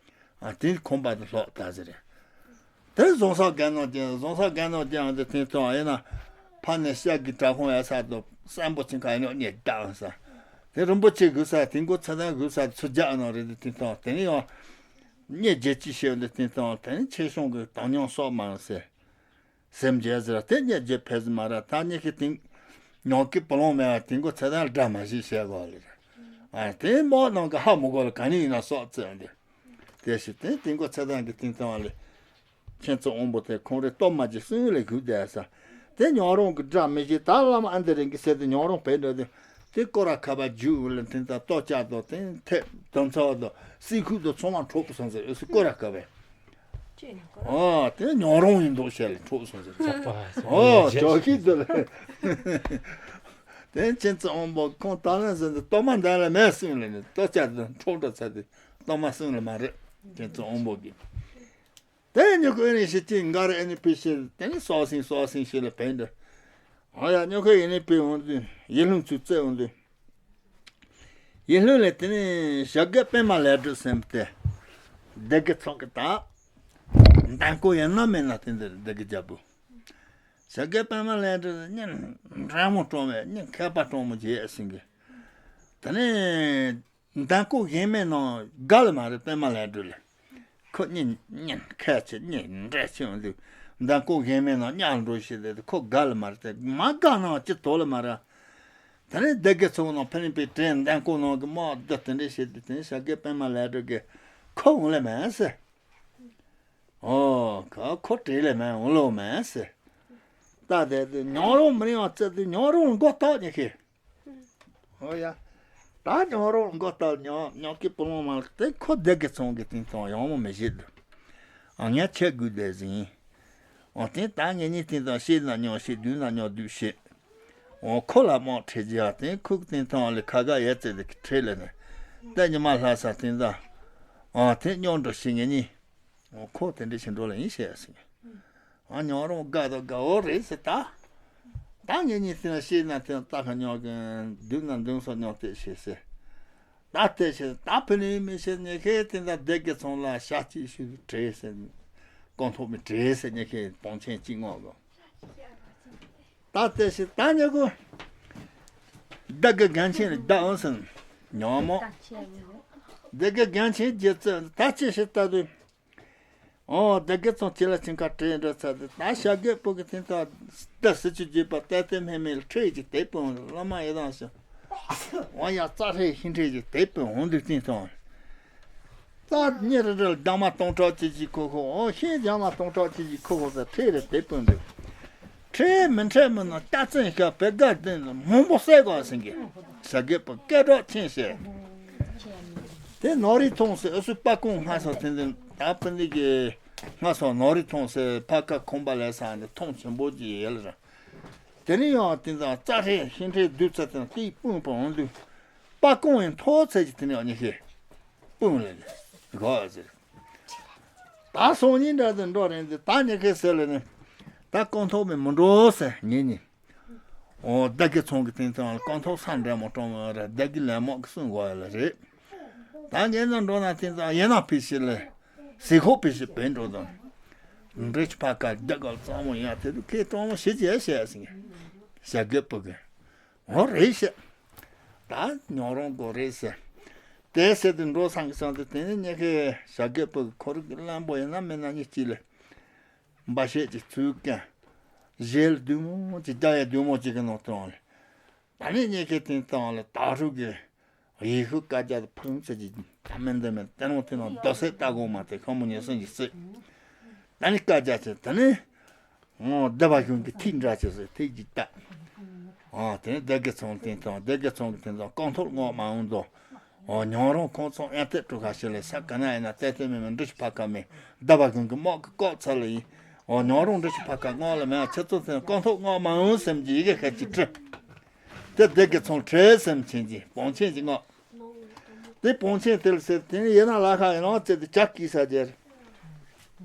ཨ་དེ་ཁོང་པ་དེ་ལྷོག་ད་ཟེར་རེད། དེ་རྫོང་ས་རྒན་ནོ་ཅན་རྫོང་ས་རྒན་ནོ་ཅན་དེ་ཐེངས་ཐོག་ཡིན་ན་ཕ་ནས་ཤག་གི་དྲག་ཁོང་ཡ་ས་དོ་སམ་པོ་ཆེན་ཁ་ཡོད་ཉེ་རྒྱག་ས། དེ་རིན་པོ་ཆེ་གུ་ས་དེ་མགོ་ཚ་དང་གུ་ས་ཚུ་རྒྱག་ནོ་རེད། དེ་ཐེངས་ཐོག་དེ་ནི་ཡང་ཉེ་རྒྱལ་ཅི་ཤེས་འདི་ཐེངས་ཐོག་དེ་ནི་ཆེ་ཤོང་གི་དང་ཉོང་སོག་མ་ར་སེ་སེམས་རྒྱལ་ཟེར་དེ་ཉེ་རྒྱལ་ཕེ་ཟི་མ་ར་ད་ཉེ་ཁི་དེང་ཉོང་ཀི་པོ་ལོང་མེ་བ་དེ་མགོ་ཚ་དང་སྒྲ་མ་ཞིག་བཤད་གོ་ལེ། ཨ་དེ་མོ་ནང་གི་ཧ་མུ་གོ་ལ་ག་ནི་ཡིན་ན་སོག་ཚེ་འདི། དེ་ཞིག་དེ་དེ་མགོ་ཚ་དང་གི་དེང་ཐོག་ལེ། ཁྱེད་ཚོ་དབང་པོ་དེ་ཁོང་རེ་སྟོབས་མ་ཅིག་སུན་ལས་གུད་བསྡད་ས། དེ་ཉོ་རོང་གི་སྒྲ་མི་ཤེས་ད་བླ་མ་ཨ་འདི་རིང་གི་ཟེར་དེ་ཉོ་རོང་བས་འགྲོ་དེ། དེ་སྐོར་ར་ཁ་པ་རྒྱུག་ལ་དེ་ད་ལྟོ་ལྕགས་དོ་དེ་ཐེབས་དོན་ཚོགས་དོ་སི་ཁུག་དོ་ཚོང་མ་འཕྲོག་སོང་ཟེར་ཨོ་སི་སྐོར་ར་ཁ་པས། ཨོ་དེ་ཉོ་རོང་ཡིན་མདོག་བཤད་ལ་འཕྲོག་སོང་ཟེར། ཨོ་ཇོ་ཤི་དེ་ལ། དེ་ཁྱེད་ཚོ་དབང་པོ་ཁོང་ད་ལན་ཟེར་དེ་ལྟོ་མ་འདན་ལ་མེད་སུན་ལ་ནི་ལྟོ་ལྕགས་དོ་འཕྲོག་འགྲོ་ཚར་དེ་ལྟོ་མ་སུན་ལ་མ་རེད་ཁྱེད་ཚོ་དབང་པོ་གི། དེ་ཉོ་ཁོ་ཨེ་ནི་ཤི་ཅི་འགའ་རེ་ཨེ་ནི་ཕི་ཤི་དེ་ནི་སོ་སིང་སོ་སིང་ཤི་ལ་བས་འདི། ཨ་ཡ་ཉོ་ཁོ་ཨེ་ནི་ཕི་འོང་དུས་ཡིད་ལྷུན་ཚུ་རྩེ་འོང་དུས། ཡིད་ལྷུན་ལས་དེ་ནི་ཞྭ་སྒབ་པད་མ་ལས་སྒྲུབ་སེམས་ཏེ། སྡེ་དགེ་ཚོགས་ཀྱི་དག་མདང་དཀོ་ཡན་ན་མེད་ན་དེ་འདིར་སྡེ་དགེ་རྒྱལ་པོ། ཞྭ་སྒབ་པད་མ་ལས་སྒྲུབ་ཉིན་འབྲལ་མོ་སྤྲོ་བས་ཉིན་མཁས་པ་སྤྲོ་མོ་རྒྱས་ཟིན་གི། དེ་ནས། མདང་དཀོ་གཞན་མེད་ནང་དགའ་ལ་མ་རེད་པད་མ་ལས་སྒྲུབ་ལས། ཁོ་གཉིས་གཉིས་ཁ་ཆེ་གཉིས་འདྲ་ཆེ་འོང་དུས། མདང་དཀོ་གཞན་མེད་ནང་གཉའ་འགྲོ་ཤེས་དེ་ཁོ་དགའ་ལ་མ་རེད་དེ་མ་དགའ་ནང་ཅི་དོ་ལ་མ་རེད། དེ་ནས་སྡེ་དགེ་ཚོགས་ནང་ཕ་ནི་པའི་དྲན་མདང་དཀོ་ནང་གི་མ་བསྡུ་དེ་འདྲས་བྱེད་དུས་དེ་ནས་ཞྭ་སྒབ་པད་མ་ལས་སྒྲུབ་ཀྱི་ཁོ་འོང་ལ་མེད་ཟེར། ཨོ་ཁོ་ཁོ་བྲེལ་ལ་མེད་འོང་ལོ་མེད་ཟེར། ད་དེ་དུས་ཉོ་རོང་མི་རིང་བ་བཙལ་དུས་ཉོ་རོང་མགོ་བཏགས་ཉི་ཤེས། ཨོ་ཡ། ད་ཉོ་རོང་མགོ་ལྟར་ཉོ་ཉོ་ཀི་པུ་ལོང་མ་ལ་དེ་ཁོ་སྡེ་དགེ་ཚང་གི་སྟེང་དང་ཡང་མོ་མི་བྱེད་དུ། ཨ་ངས་ཆེ་དགོས་དེ་ཟིན། ཨོ་དེ་ད་ངེད་གཉིས་སྟེང་དང་བཤད་ན་ཉོ་བཤད་སྡུད་ན་ཉོ་སྡུད་བཤད། ཨོ་ཁོ་ལ་དམག་ཁྲེལ་རྒྱ་དེ་ཁུག་སྟེང་ཐང་ལ་ཁ་ག་ཡ་ཙེ་དེ་ཁྲེལ་ལ་ནས། ད་ཉི་མ་ལྷ་ས་སྟེང་ད། ཨོ་དེ་ཉོ་འགྲོ་བཤད་ངེད་གཉིས། ཁོ་དེ་འདྲ་ཞིག་འགྲོ་ལ་ཡིན་ཞེས་ཟེར། ཨ་ཉོ་རོང་དགའ་དང་དགའ་བོ་རེད་ཟེར་ད། ད་ངེད་གཉིས་དེ་ན་ཤེས་ན་དེ་ན་ལྟ་ཁ་ཉོ་གིན་འདུག་ན་འདུག་སོ་ཉོ་དེ་ཤེས་ཟེར། ད་དེ་ཤེས་ད་ཕི་ནི་མི་ཤེས་ཉེ་ཁའི་དེ་འདྲ་སྡེ་དགེ་ཚང་ལ་ཤ་གཅིག་ཤུ་བྲེས་ཟེར། ཀོང་ཐོག་མི་བྲེས་ཟེར་ཉེ་ཁའི་བང་ཆེན་གཅིག་ངོ་གོ། ད་ལྟའི་ཞིག་ད་ཉེ་གོ། བདག་གི་རྒན་ཆེན་རེ་བདག་འོང་སོང་། ཉོ་མོ། སྡེ་དགེ་རྒན་ཆེན་རྗེ་བཙུན་ད་ཅི་ཞིག་ལྟ་དུས། ཨོ་སྡེ་དགེ་ཚང་ཁྱེད་ལ་ཆིང་ཁ་བྲེས་འགྲོ་ཚར་དུས་ད་ཞྭ་སྒབ་པོ་གི་ཐེངས་ཐག་ད་སྲིད་ཆུ་རྒྱས་པ་ཏལ་ཏེ་མེ་མེ་ལ་ཁྲེལ་གྱི་དེད་པོ་འོང་དུས་བླ་མ་ཡི་དམ་ཞིང་། ཨོ་ཡ་རྩ་ཧྲེ་ཤིང་ཁྲེལ་གྱི་དེད་པོ་འོང་དུས་ཐེངས་ཐག་རྩ་གཉིས་རེ་རེ་ལ་རྒྱ་མ་སྟོང་ཕྲག་གཅིག་གཅིག་ཁོ་ཁོ་ཨོ་ཤིང་རྒྱ་མ་སྟོང་ཕྲག་གཅིག་གཅིག་ཁོ་ཁོ་ས་ཁྲེལ་རེ་དེད་པོ་འདུག་ཁྲེལ་མི་ཁྲེལ་མི་ན་སྐྱ་བཙན་ཤ་བེ་དགའ་ལྡན་ལ་མང་པོ་བསད་དགོས་ཟིན་གི། ཞྭ་སྒབ་པོ་སྐད་གྲགས་ཆེན་བཤད། དེ་ནོ་རི་ཐོང་སེ་ཨུ་སུ་པ་ཀོང་སྔ་སོ་དེ་འདི་ད་སྤུན་ཟླ་གི་སྔ་སོ་ནོ་རི་ཐོང་སེ་ཕ་ཁ་ཁོང་པ་ལས་ས་འདི་ཐོང་ཆེན་པོ་གི་ཡལ་ར། དེ་ནི་ཡང་དེ་འདི་རྩ་ཧྲེ་ཤིང་ཁྲེལ་བསྡུས་ཚར་དེ་ན་དེའི་སྤུན་པ་འོང་དུས། པ་ཀོང་ཡང་མཐོ་ཚད་ཀྱི་དེ་ནི་ཡང་ཉི་ཤེས་སྤུན་ལས་ལས་གོ་ཟེར། ད་སང་ཉིན་འདྲ་དུ་འགྲོ་རན་དུས་ད་ཉི་ཤེས་ཟེར་ལས་ནི། ད་རྐང་ཐོག་མི་མི་འགྲོ་ཟེར་ཉིན་ཉིན། ཨོ་སྡེ་དགེ་ཚང་གི་སྟེང་དུ་རྐང་ཐོག་ས་འདྲ་མོ་གྲོང་མོ་ར་སྡེ་དགེ་ལས་མོ་གི་གསུང་གོ་ཡ་ལ་རེད། ད་ངས་ན་འགྲོ་ན་སྟེང་དུ་ཡན་ན་ཕི་ཤི་ལས། སི་ཁོ་ཕི་ཤི་བེད་འགྲོ་དང་། འདྲེ་ཆུ་ཕ་ཀ་སྡེ་དགེ་གཙང་མོ་ཡ་དེ་དུ་ཁའི་གྲོང་མོ་ཞི་རྒྱས་བྱས་ཟིན། ཞྭ་སྒབ་པོ་གི། འོ་རེད་ཤག་ད་ཉོ་རོང་གོ་རེད་ཟེར། དེ་ཟེར་དུ་འགྲོ་སང་གི་སང་དུ་དེ་ནས་ཉེ་ཁའི་ཞྭ་སྒབ་པོ་གི་ཁོ་རུ་གི་གླང་པོ་ཡིན་ན་མིན་ན་གཉིས་གཅིག་ལས། འབའ་ཤད་ཀྱི་ཚུལ་ཀན། ཞལ་བདུད་མོ་གཅིག་རྒྱ་ཡ་བདུད་མོ་གཅིག་གི་ནང་དུ་ལས། ད་ནི་ཉེ་ཁའི་དེང་སང་ལས་ད་རུ་གི། ཡེ་ཤུ་བཀའ་རྒྱ་དང་ཕུང་ཚེ་གི་ད་མིན་འདི་མིན་དེ་རུང་དེ་ནང་རྡོ་སེ་ལྟ་དགོངས་མ་དེ་ཁོ་མོ་ཉེ་སོན་གྱི་སྲིད། ད་ནི་བཀའ་རྒྱ་ཆེ་ད་ནི། ངོ་སྡེ་པ་གཞུང་གི་ཐིག་འདྲ་ཆེ་སོ་ཐིག་གི་ལྟ། ཨོ་དེ་ནི་སྡེ་དགེ་ཚང་དེང་སང་སྡེ་དགེ་ཚང་གི་དེང་སང་རྐང་ཐོག་སྔོག་མ་འོང་དོ། ཨོ་ཉང་རོང་ཁོང་ཚང་ཨེ་ཏེ་ཀྲུ་ཁ་ཤེ་ལེ་ས་ག་ན་ཡིན་ན་ཏེ་ཏེ་མེ་མེ་འབྲི་ཤི་ཕ་ཁ་མེ་སྡེ་པ་གཞུང་གི་དམག་གི་བཀག་ཚར་ལ་ཡིན། ཨོ་ཉང་རོང་འབྲི་ཤི་ཕ་ཁ་སྔོག་ལ་མེ་ཆེ་ཚོ་དེང་རྐང་ཐོག་སྔོག་མ་འོང་སེམས་ཀྱི་ཡི་གེ་ཁ་ཅིག་བྲི། དེ་སྡེ་དགེ་ཚང་བྲེལ་སེམས་ཆེན་གྱི་བང་ཆེན་གྱི་སྔགས། དེ་བང་ཆེན་དེ་ལ་ཟེར་དེ་ནི་ཡིན་ན་ལ་ཁ་ཡིན་ནོ་ཙེ་དེ་ཇ་གི་ས་རྒྱལ།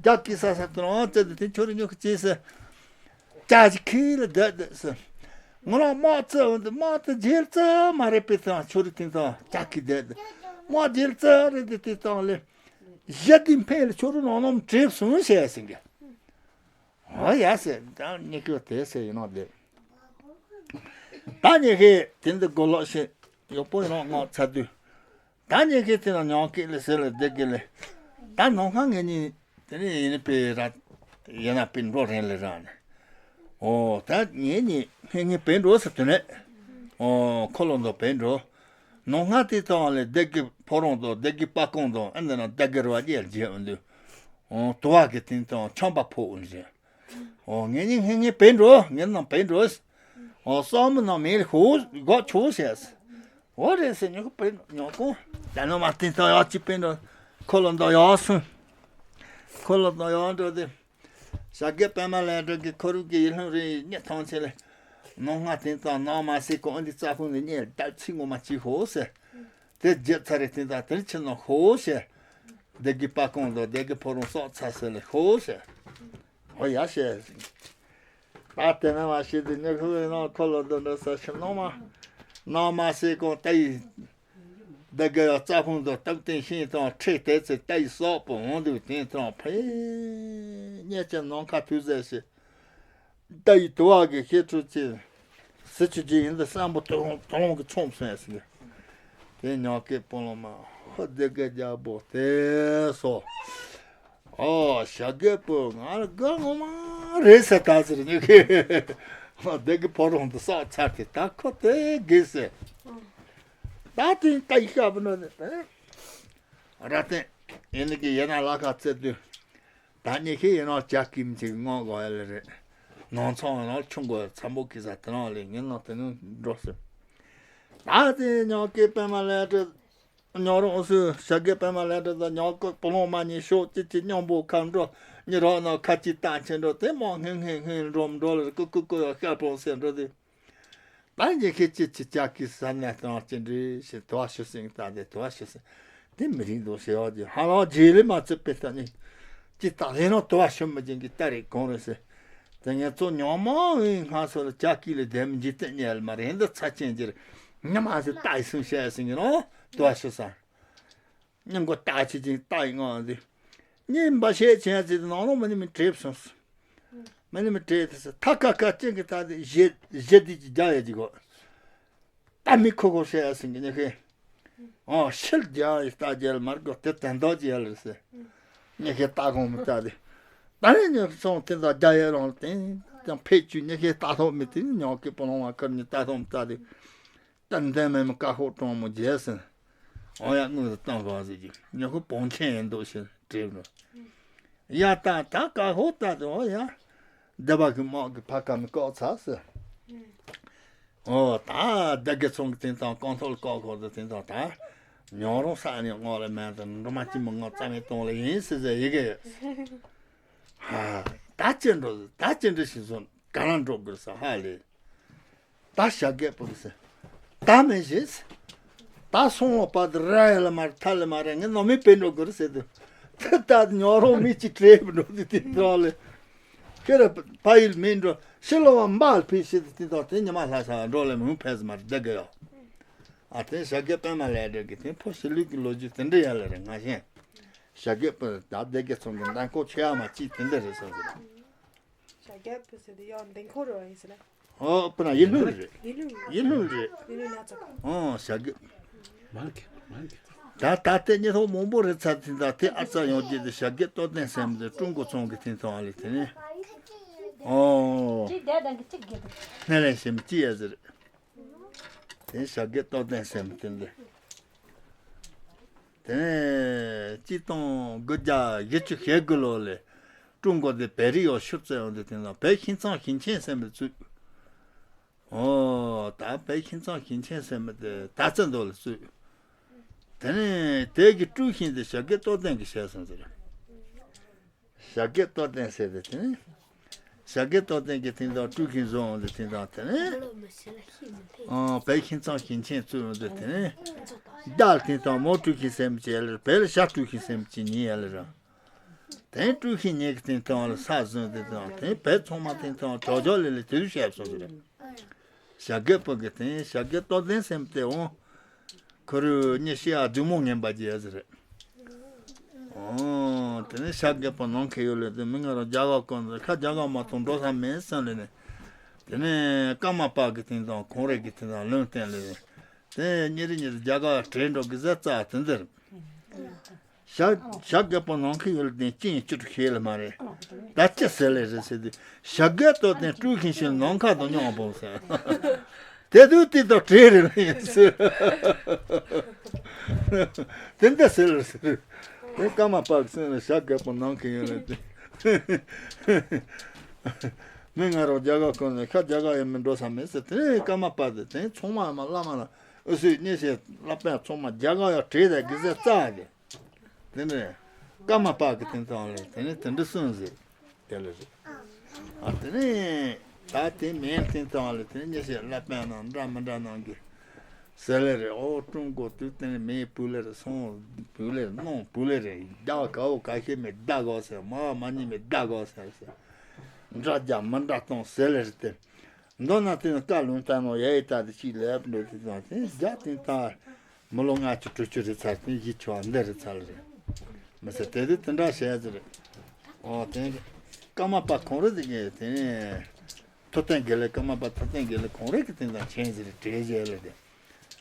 ཇ་གི་ས་ས་དེ་ནོ་ཙེ་དེ་དེ་ཁྱོད་རིག་ཉོ་གི་ཅི་ཟེར། ཇ་ཅི་ཁི་ལ་བསྡད་བསྡད་ཟེར། ང་རང་དམག་རྩེ་འོང་དེ་དམག་དེ་རྒྱལ་རྩེ་མ་རེད་པའི་ཐང་ཁྱོད་རིག་དེང་སང་ཇ་གི་བསྡད་བསྡད། དམག་རྒྱལ་རྩེ་རེད་དེ་དེ་དང་ལས། གཞི་དེ་འཕེལ་ལ་ཁྱོད་རིག་ནང་ནོམ་གྲིབ་སོང་ཟེར་ཟིན་གི། ཨོ་ཡ་ཟེར་ད་ཉི་ཤུ་དེ་ཟེར་ཡིན་ནོ་དེ། ད་ཉི་ཤུ་དེ་འདི་གོ་ལོག་ཤེས་ཡག་པོ་ཡིན་ནོ་སྔགས་ཚར་དུས། ད་ཉི་ཤུ་དེ་ན་ཉང་སྐད་ལས་ཟེར་ལ་བསྡད་གི་ལས། ད་ནང་ཁང་ངེད་གཉིས་དེ་ནས་ཡིན་པའི་ར་ཡིན་ན་པའི་འགྲོ་རན་ལས་ར་ནས། ཨོ་ད་ངེད་གཉིས་ངེད་གཉིས་པའི་འགྲོ་ཟེར་དུས་ནས། ཨོ་ཁོ་ལོ་འདོ་པའི་འགྲོ། ནང་ཁང་དེ་དང་ལས་སྡེ་དགེ་ཕོ་རོང་དང་སྡེ་དགེ་པ་ཀོང་དང་ཨ་འདི་ན་སྡེ་དགེ་ར་བ་རྒྱལ་རྒྱལ་འོང་དུས། ཨོ་དུ་བ་གི་དེ་དང་ཆམ་པ་ཕོག་འོང་ཟེར། ཨོ་ངེད་གཉིས་ངེད་གཉིས་པའི་འགྲོ་ངེད་རྣམས་པའི་འགྲོ། ཨོ་སོག་མི་རྣམས་མེད་ལ་ཤོག་སྒོ་ཆུག་ཟེར། ཨོ་རེད་ཟེར་ཉོ་གི་པའི་ཉོ་གོང་། ད་ནོ་མ་བསྟན་ཙང་ཡག་ཅིག་པའི་འགྲོ། ཁོ་ལ་འདོགས་ཡག་སོང་། ཁོ་ལ་འདོགས་ཡག་འགྲོ་དེ། ཞྭ་སྒབ་པད་མ་ལས་འགྲོ་གི་ཁོ་རུ་གི་ཡིད་ལྷུང་རེ་གཉིས་ཐང་ཆེ་ལེ། ནོ་ང་བསྟན་ཙང་ནང་མ་སེ་གོང་འདི་རྩྭ་ཕུང་འདི་གཉིས་ལ་ཚིག་ངོ་མ་ཅིག་ཤོག་ཟེར། དེ་རྗེ་ཚ་རེ་བསྟན་ཙང་དེར་ཕྱིན་ནོ་ཤོག་ཟེར། སྡེ་དགེ་པ་ཀོང་དང་སྡེ་དགེ་ཕོ་རོང་སོག་ཚ་ཟེར་ལེ་ཤོག་ཟེར། ཨོ་ཡ་ཤེས། ད་དེ་ན་མ་ཤེས་དེ་ཉི་ཤུ་ཡིན་ནོ་ཁོ་ལོ་འདོན་འདྲ་ས་ཤི་ནོ་མ། ནང་མ་སེ་གོང་ལྟ་ཡི། འདི་ག་ཡ་རྩྭ་ཕུང་དང་སྟབས་བསྟན་ཤིང་དང་ཁྲིད་དེ་ཚེ་ལྟ་ཡི་སོག་པོ་འོང་དུས་དེང་དྲང་ཕེ། གཉེར་ཅན་ནམ་མཁའ་དུས་ཟེར་ཞེས། ལྟ་ཡི་དུ་བ་གི་ཤེས་ཁྲུ་ཅན། སྲིད་ཆུ་རྗེ་ཡིན་འདི་བསམ་པོ་དུ་ལོང་དུ་ལོང་གི་ཚོམས་སོང་ཟེར། དེ་ཉག་གི་སྤོ་ལོ་མ་ཧོ་སྡེ་དགེ་རྒྱལ་པོ་དེ་སོ། ཨོ་ཞྭ་སྒབ་པོ་ང་ལ་དགའ་ངོ་མ་རེད་ཟེར་ད་ཟེར་ཉོ་གི། ཨོ་སྡེ་དགེ་ཕོ་རོང་དུ་སོག་ཚར་ཏེ་ད་ཁོ་དེ་དགེ་ཟེར། ད་དེ་ད་ཡི་ཤ་བུ་ནོ་ནི་དེ། ར་བསྟན་ཡིན་ནི་གི་ཡིན་ན་ལ་ཁ་རྩེ་དུས། ད་ཉི་ཤུ་ཡིན་ནོ་ལྕགས་ཀྱི་མི་ཅིག་ངོ་གོ་ཡ་ལེ་རེད། ནང་ཚང་ཡིན་ནོ་ཆུང་གོ་ཡ་འཚམ་པོ་གི་ས་དེ་ནང་ལེ་ངན་ནོ་དེ་ནི་འགྲོ་ཟེར། ད་དེ་ཉག་གི་པད་མ་ལས་འདྲ། ཉག་རོང་སུ་ཞྭ་སྒབ་པད་མ་ལས་འདྲ་ད་ཉག་གི་སྤོ་ལོང་མ་གཉིས་ཤོག་ཅི་ཅི་སྙོམས་པོ་ཁ་འགྲོ་གཉིས་རོགས་ནོ་ཁ་ཅིག་བཏང་ཆེན་འགྲོ་དེ་མོ་ཧེང་ཧེང་ཧེང་འགྲོ་མི་འགྲོ་ལེ་ཀུ་ཀུ་ཀུ་ཡོ་ཤ་པོང་ཟེར་འགྲོ་དེ། ད་ཉི་ཤུ་ཅི་ཅི་ལྕགས་ཀྱི་ས་ནས་དང་ཅི་འདྲི་ཞེས་དུ་བ་ཤུ་སེང་ད་དེ་དུ་བ་ཤུ་སེང་། དེ་མི་རིང་དུ་ཞེས་བ་ཅི་ཧ་ལོ་རྗེས་ལས་མ་ཚུད་པའི་ཐ་ནི། ཅི་ད་ལས་ནོ་དུ་བ་ཤུ་མི་ཅན་གྱི་ལྟ་རེ་གོང་རེ་ཟེར། དེ་ངས་ཚོ་ཉོ་མ་འོས་སྔ་སོ་ལ་ལྕགས་ཀྱི་ལས་དེ་མི་འཇིག་རྟེན་ཉལ་མ་རེད་འདི་ཚ་ཅན་གྱི་རེད། ཉི་མ་ཟེར་ལྟ་ཡི་སུང་བཤད་ཟིན་གྱི་ནོ་དུ་བ་ཤུ་སང་། སྙིང་གོ་ལྟ་ཅི་ཅིང་ལྟ་ཡི་ངང་འདི། གཉིས་འབའ་ཤད་ཆེན་ཟེར་ནང་ལོ་མ་ནི་མི་བྲེབ་སོང་། མ་ནི་མི་བྲེབ་དེ་ས་ཐ་ཀ་ཀ་ཅན་གྱི་ད་དེ་ཞེ་ཞེ་དི་ཅི་རྒྱ་ཡ་ཅི་གོ། ད་མི་ཁོ་ཁོ་ཤེས་ཡ་སིང་གི་ཉི་ཤུ། ཨོ་ཤིལ་རྒྱག་ཡི་རྟ་རྒྱལ་མར་གོ་དེ་དན་དོ་རྒྱལ་ལ་ཟེར། ཉི་ཤེ་རྟ་གོང་མི་རྟ་དེ། ད་ནི་ཉི་སོང་དེ་ད་རྒྱ་ཡེ་རང་དེ་ཀྱང་ཕེ་ཆུ་ཉི་ཤེ་རྟ་ཐོག་མི་དེ་ཉོག་གི་པོ་ལོང་བ་ཁར་ཉི་རྟ་ཐོག་མི་རྟ་དེ། ཏན་ཏན་མེད་མི་ཀ་ཧོ་གྲོང་མོ་རྒྱལ་ཟེར། ཨོ་ཡ་དངུལ་དུ་བཏང་གོ་ཟེར་གྱི་ཉི་ཤུ་བོང་ཆེན་ཡིན་འདུག་ཞེས་དྲིས་ནོ། ཡ་ད་ད་ཀ་ཧོ་ད་དེ་ཨོ་ཡ། སྡེ་པ་གི་དམག་གི་ཕ་ཁ་མི་བཀག་ཚར་ཟེར། ཨོ་ད་སྡེ་དགེ་ཚང་གི་དེང་དང་རྐང་ཐོག་ལ་བཀག་གོ་དེ་དེང་དང་ད། ཉོ་རོང་ས་ནས་སྔོག་ལ་མེད་དང་འགྲོ་མ་ཅི་མི་སྔོག་རྩ་མེད་གཏོང་ལ་ཡིན་ཟེར་ཟེར་ཡི་གེ། ཧ། ད་ཅི་འགྲོ་ད་ཅི་འགྲོ་ཞིག་སོང་ག་རང་འགྲོ་དགོས་ས་ཧ་ལས། ད་ཞྭ་སྒེག་པོ་གི་ཟེར། ད་མི་ཤེས། ད་སོང་བ་པ་དེ་ར་ཡ་ལ་མ་རེད་ཐ་ལ་མ་རེད་ངས་ནོ་མི་པེ་འགྲོ་དགོས་རེད་ཟེར་དུས། ད་ད་ཉོ་རོང་མི་གཅིག་བྲེས་པ་འགྲོ་དུས་དེ་འགྲོ་ལེ། ཁྱེད་ར་ཕ་ཡུལ་མི་འགྲོ་ཤི་ལོ་བ་འབའ་ལ་ཕི་ཤི་དེ་དེ་དང་དེ་ཉི་མ་ལྷ་ས་འགྲོ་ལེ་མུན་ཕེ་ཟི་མ་རེད་བསྡད་གི་ཡོ། ཨ་དེ་ཞྭ་སྒེག་པད་མ་ལས་འབྲས་ཀྱི་དེ་ཕོ་ཤི་ལུས་ཀྱི་ལོ་རྒྱུས་དེ་འདྲ་ཡ་ལེ་རེད་ང་ཞེན། ཞྭ་སྒེག་པོ་ད་སྡེ་དགེ་ཚང་གི་མདང་དཀོར་ཆེ་ཡ་མ་གཅིག་དེ་འདྲ་རེད་སོང་ཟེར། ཞྭ་སྒེག་པོ་ཟེར་དེ་ཡང་མདང་དཀོར་རེད་ཡིན་ཟེར་ན། ཨོ་པ་ན་ཡིད་ལྷུན་རེད། ཡིད་ལྷུན་ཡིད་ལྷུན་རེད། ཡིད་ལྷུན་ན་ཚ། ཨོ་ཞྭ་སྒེག་མ་གི་མ་གི་ད་ད་ལྟའི་ཉི་ཐོག་མང་པོ་རེད་ཚ་དེ་ད་དེ་ཨ་ཙ་ཡོང་རྒྱུ་དེ་ཞྭ་སྒེག་རྟོགས་ལྡན་སེམས་དེ་ཀྲུང་གོ་ཚོང་གི་དེ་ཐོག་ལས་དེ་ནས། ཨོ། ཅི་བསྡད་དང་གི་གཅིག་གི་དེ། སྣེ་ལེན་སེམས་ཅི་ཡ་ཟེར། དེ་ཞྭ་སྒེག་རྟོགས་ལྡན་སེམས་དེ་འདི། དེ་ནས་གཅིག་སྟོང་དགུ་བརྒྱ་བཞི་བཅུ་ཞེ་དགུ་ལོ་ལས་ཀྲུང་གོ་དེ་བོད་རིགས་ཡོ་ཤུར་བཙལ་ཡོང་དུས་དེ་ནང་བོད་ཁྱིམ་ཚང་ཞིང་ཆེན་ཟེར་བའི་ཚུད། ཨོ་ད་བོད་ཁྱིམ་ཚང་ཞིང་ཆེན་ཟེར་བའི་དེ་ད་ཚེ་མདོ་ལ་ཚུད། དེ་ནས་དེ་གི་དཀྲུག་ཤིང་དེ་ཞྭ་སྒེག་རྟོགས་ལྡན་གྱི་ཞལ་ཟེར་ཟེར། ཞྭ་སྒེག་རྟོགས་ལྡན་ཟེར་ཏེ་དེ་ནི། ཞྭ་སྒེག་རྟོགས་ལྡན་གྱི་དེང་དང་དཀྲུག་ཤིང་བཟོ་འོང་དུས་དེང་དང་དེ་ནི། ཨང་བོད་ཁྱིམ་ཚང་ཞིང་ཆེན་བཙུགས་འོང་དུས་དེ་ནི། རྒྱ་ལ་དེང་དང་མོ་དཀྲུག་ཤིང་སེམས་ཀྱི་ཡ་ལེར་བོད་ལ་ཞྭ་དཀྲུག་ཤིང་སེམས་ཀྱི་ཉིན་ཡ་ལེར། དེ་དཀྲུག་ཤིང་ཉིན་གྱི་དེང་དང་ལ་ས་བཟུང་དེ་དང་དེ་བོད་ཚང་མ་དེང་དང་ཇོ་ཇོ་ལེ་ལེ་དེ་རུ་བཤད་སོང་ཟེར། ཞྭ་སྒེག་པོ་གི་དེ་ཞྭ་སྒེག་རྟོགས་ལྡན་སེམས་ཏེ་འོང་། ཁོ་རུ་ཉི་ཤི་ཨ་བདུད་མོ་ངན་པ་རྒྱལ་ཟེར། ཨོ། དེ་ནས་ཤ་རྒྱགས་པ་ནང་ཁེ་ཡོད་ལས་དེ་མི་ང་རང་རྒྱ་གར་ཀོན་ཁ་རྒྱ་གར་མ་ཐོང་འགྲོ་ས་མེད་སོང་ལས་ནས། དེ་ནས་ཀརྨ་པ་གི་དེང་དང་ཁོང་རེ་གི་དེང་དང་ལུང་བསྟན་ལས། དེ་ཉེ་རི་ཉེ་རི་རྒྱ་གར་བྲོས་འགྲོ་གི་ཟེར་རྩ་དེ་འདིར། ཤ་ཤ་རྒྱགས་པ་ནང་ཁེ་ཡོད་ལས་དེ་ཅིང་བཅུ་དྲུག་ཤེས་ལ་མ་རེད། ད་ཅི་ཟེར་ལས་རེད་ཟེར་དུས་ཤ་རྒྱགས་ཏོ་དེ་དཀྲུག་ཤིང་ཤིང་ནང་ཁ་དང་མཉམ་པོ་ཟེར། དེ་དུས་དེ་དང་བྲལ་རེད་ལ་ཡིན་ཟེར། དེ་འདྲ་ཟེར་ཟེར། དེ་ཀརྨ་པ་གི་སེམས་ལ་ཤ་རྒྱགས་པ་ནང་གི་ཡོད་ལ་དེ། མི་ང་རང་རྒྱ་གར་ཁོང་ནས་ཤ་རྒྱགས་ཡང་མི་འགྲོ་ས་མེད་ཟེར་དེ་ནས་ཀརྨ་པ་དེ་དེ་ཚང་མ་མ་བླ་མ་ལ་ཨུ་སུའི་གཉེན་བཤད་བསླབ་པ་ཚང་མ་རྒྱ་གར་ཡང་བྲལ་ད་གི་ཟེར་རྩ་དེ། དེ་ནས་ཀརྨ་པ་གི་དེང་དང་ལས་དེ་ནས་དེ་འདྲ་གསུངས་ཟེར། དེ་ལ་རེད། ཨ་དེ་ནས་ད་དེ་མེད་དེང་དང་ལས་དེ་ནས་ཉེ་ཤེས་ལ་པན་ནང་འདྲ་མི་འདྲ་ནང་གི་ཟེར་ལེ་རེད། ཨོ་ཀྲུང་གོ་དུས་དེ་ནས་མེད་བུ་ལེ་རེད་སོང་བུ་ལེ་རེད་ནོང་བུ་ལེ་རེད་རྒྱ་གའོ་ག་ཤེས་མེད་བདག་གོ་ཟེར་མ་མ་ཉིད་མེད་བདག་གོ་ཟེར་ཟེར་འདྲ་རྒྱ་མི་འདྲ་གཏོང་ཟེར་ལེ་རེད་དེ། མདོར་ན་དེ་ནི་བཀའ་ལུང་བསྟན་ནོ་ཡ་ཡི་ད་དེ་ཅིག་ལེབ་འགྲོ་དེ་དང་དེ་རྒྱ་དེ་ད་མི་ལོ་ལྔ་བཅུ་དྲུག་ཅུ་རེད་ཚར་དེ་གཞི་ཆོ་འདི་རེད་ཚར་རེད། མི་ཚེ་དེ་དུས་དེ་འདྲ་བྱས་ཟེར། ཨོ་དེ་ཀརྨ་པ་ཁོང་རེ་དེ་གས་དེ་ཐུབ་བསྟན་དགེ་ལེགས་ཀརྨ་པ་ཐུབ་བསྟན་དགེ་ལེགས་ཁོང་རེ་གི་དེ་དང་ཆེན་ཟེར་བྲེལ་བྱས་ལ་དེ།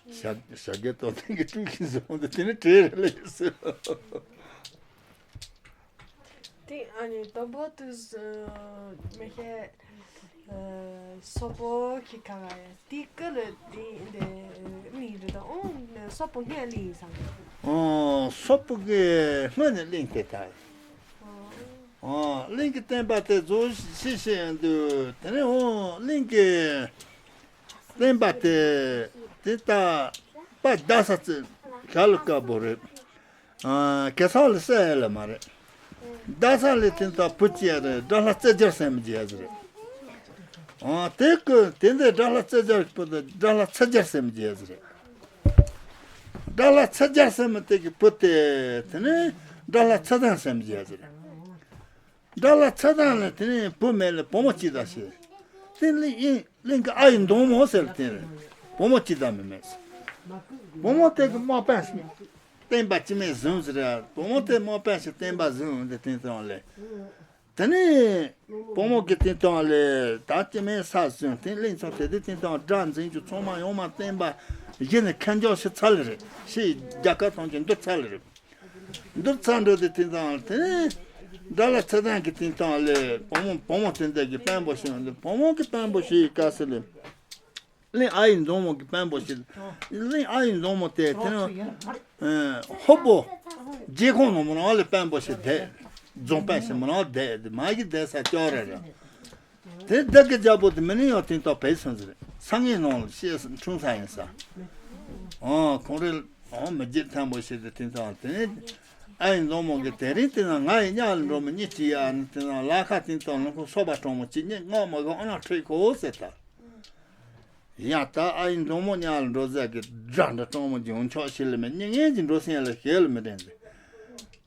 ཞག་ཞག་གི་ཏོ་དེ་གི་དཀྲུག་གི་བཟོ་འདི་དེ་ནི་བྲེལ་རེད་ལ་ཡོད་ཟེར། དེ་ཨ་ནི་དོམ་པོ་དུ་མི་ཤེས། སོག་པོ་ཁྱི་ཁ་ག་ཡ་དེ་ཀ་ལ་དེ་འདི་མི་རེད་ད་ཨོ་སོག་པོ་སྔས་གླིང་ཡིན་སང་། ཨོ་སོག་པོ་གི་སྔོན་ནས་གླིང་དེ་ད། ཨོ་གླིང་གི་བསྟན་པ་དེ་རྫོགས་ཤི་ཤི་ཡང་དུ་དེ་ནས་ཨོ་གླིང་གི་བསྟན་པ་དེ་དེ་ད་པ་རྡ་ས་ཚེ་ཤ་ལུ་དཀར་པོ་རེད། ཨ་གེ་སར་ལ་སྲས་ཡོད་ལ་མ་རེད། རྡ་ས་ལ་དེ་ད་བུ་གཅིག་རེད་དགྲ་ལྷ་རྩེ་རྒྱལ་སྲས་མོ་རྒྱལ་ཟེར་རེད། ཨ་དེ་ཀུན་དེ་འདྲའི་དགྲ་ལྷ་རྩེ་རྒྱལ་བུ་དང་དགྲ་ལྷ་རྩེ་རྒྱལ་སྲས་མོ་རྒྱལ་ཟེར་རེད། དགྲ་ལྷ་རྩེ་རྒྱལ་སྲས་མོ་དེ་གི་བུ་དེ་དེ་ནི་དགྲ་ལྷ་རྩེ་ལྡན་སྲས་མོ་རྒྱལ་ཟེར་རེད། དགྲ་ལྷ་རྩེ་ལྡན་ལ་དེ་ནི་བུ་མེད་ལ་བུ་མོ་གཅིག་དང་ཞེས། དེ་གླིང་ཨིན་གླིང་གི་ཨ་ཡི་མདུང་མོ་ཟེར་ལ་དེ་རེད། བུ་མོ་གཅིག་དང་མི་མེད། བུ་མོ་དེ་གི་མོ་པན་ཞིག་བསྟན་པ་ཅི་མེད་བཟུང་ཟེར་ར་བུ་མོ་དེ་མོ་པན་ཞིག་བསྟན་པ་བཟུང་འདི་དེ་དང་ལས། དེ་ནི་བུ་མོ་གི་དེ་དང་ལས་ད་ཅི་མེད་ས་བཟུང་དེ་གླིང་ཚོ་དེ་དེ་དེ་དང་དགྲ་འཛིན་རྒྱུ་ཚང་མ་ཡོང་མ་བསྟན་པ་ གཞི་ནས་ཁ་འཇོག་ཞིག་ཚར་ལེ་རེད། ཕྱི་རྒྱལ་ཁབ་ཐམས་ཅད་འདུར་ཚར་ལེ་རེད། འདུར་ཚར་འགྲོ་དེ་དེ་དང་དེ་ནས་དགྲ་ལྷ་ཚེ་བརྟན་གྱི་དེ་དང་ལས་བུ་མོ་བུ་མོ་དེ་འདྲ་གི་དཔོན་པོ་ཞིག་ཡོང་དུས་བུ་མོ་གི་དཔོན་པོ་ཞིག་ག་ཟེར་ལེ། གླིང་ཨ་ཡེ་མཛོ་མོ་གི་དཔོན་པོ་ཞིག་གླིང་ཨ་ཡེ་མཛོ་མོ་དེ་དེ་ནས་ཧོ་པོ་རྗེ་ཁོང་ནོ་མོ་རང་ལས་དཔོན་པོ་ཞིག་བསྡད། རྫོང་དཔོན་ཞིག་མོ་རང་བསྡད་དེ་མ་གི་བསྡད་ས་ཅོག་ར་ར། དེ་སྡེ་དགེ་རྒྱལ་པོ་དེ་མི་ནི་ཡང་དེང་ཐོག་བལ་སོང་ཟེར། ས་ངན་ནང་ལ་ཤེས་འཁྲུངས་ས་ཡིན་ས། ཨོ་ཁོང་རེ་ཨོ་མི་རྗེ་ཐང་པོ་ཞིག་དེ་དེང་ཐོག་དེ་ནས་ཨ་ཡེ་མཛོ་མོ་གི་དེ་རིང་དེ་ན་ང་ཡི་གཉའ་ལ་འགྲོ་མི་གཉིས་ཀྱི་ཡ་ནི་དེ་ན་ལ་ཁ་དེང་ཐོག་ལ་ཁོ་སོ་པ་གྲོང་མོ་གཅིག་གཉིས་སྔོག་མ་གི་ཨོ་ན་ཁྲིད་གོ་ཟེར་ད། ཡང་ད་ཨ་ཡེ་མཛོ་མོ་གཉའ་ལ་འགྲོ་ཟེར་གི་དགྲ་འདྲ་གྲོང་མོ་གི་འོང་ཆོག་ཤི་ལ་མེད་གཉིས་ངན་གྱི་འགྲོ་སེམས་ལ་ཞེ་ལ་མི་དྲན་ཟེར།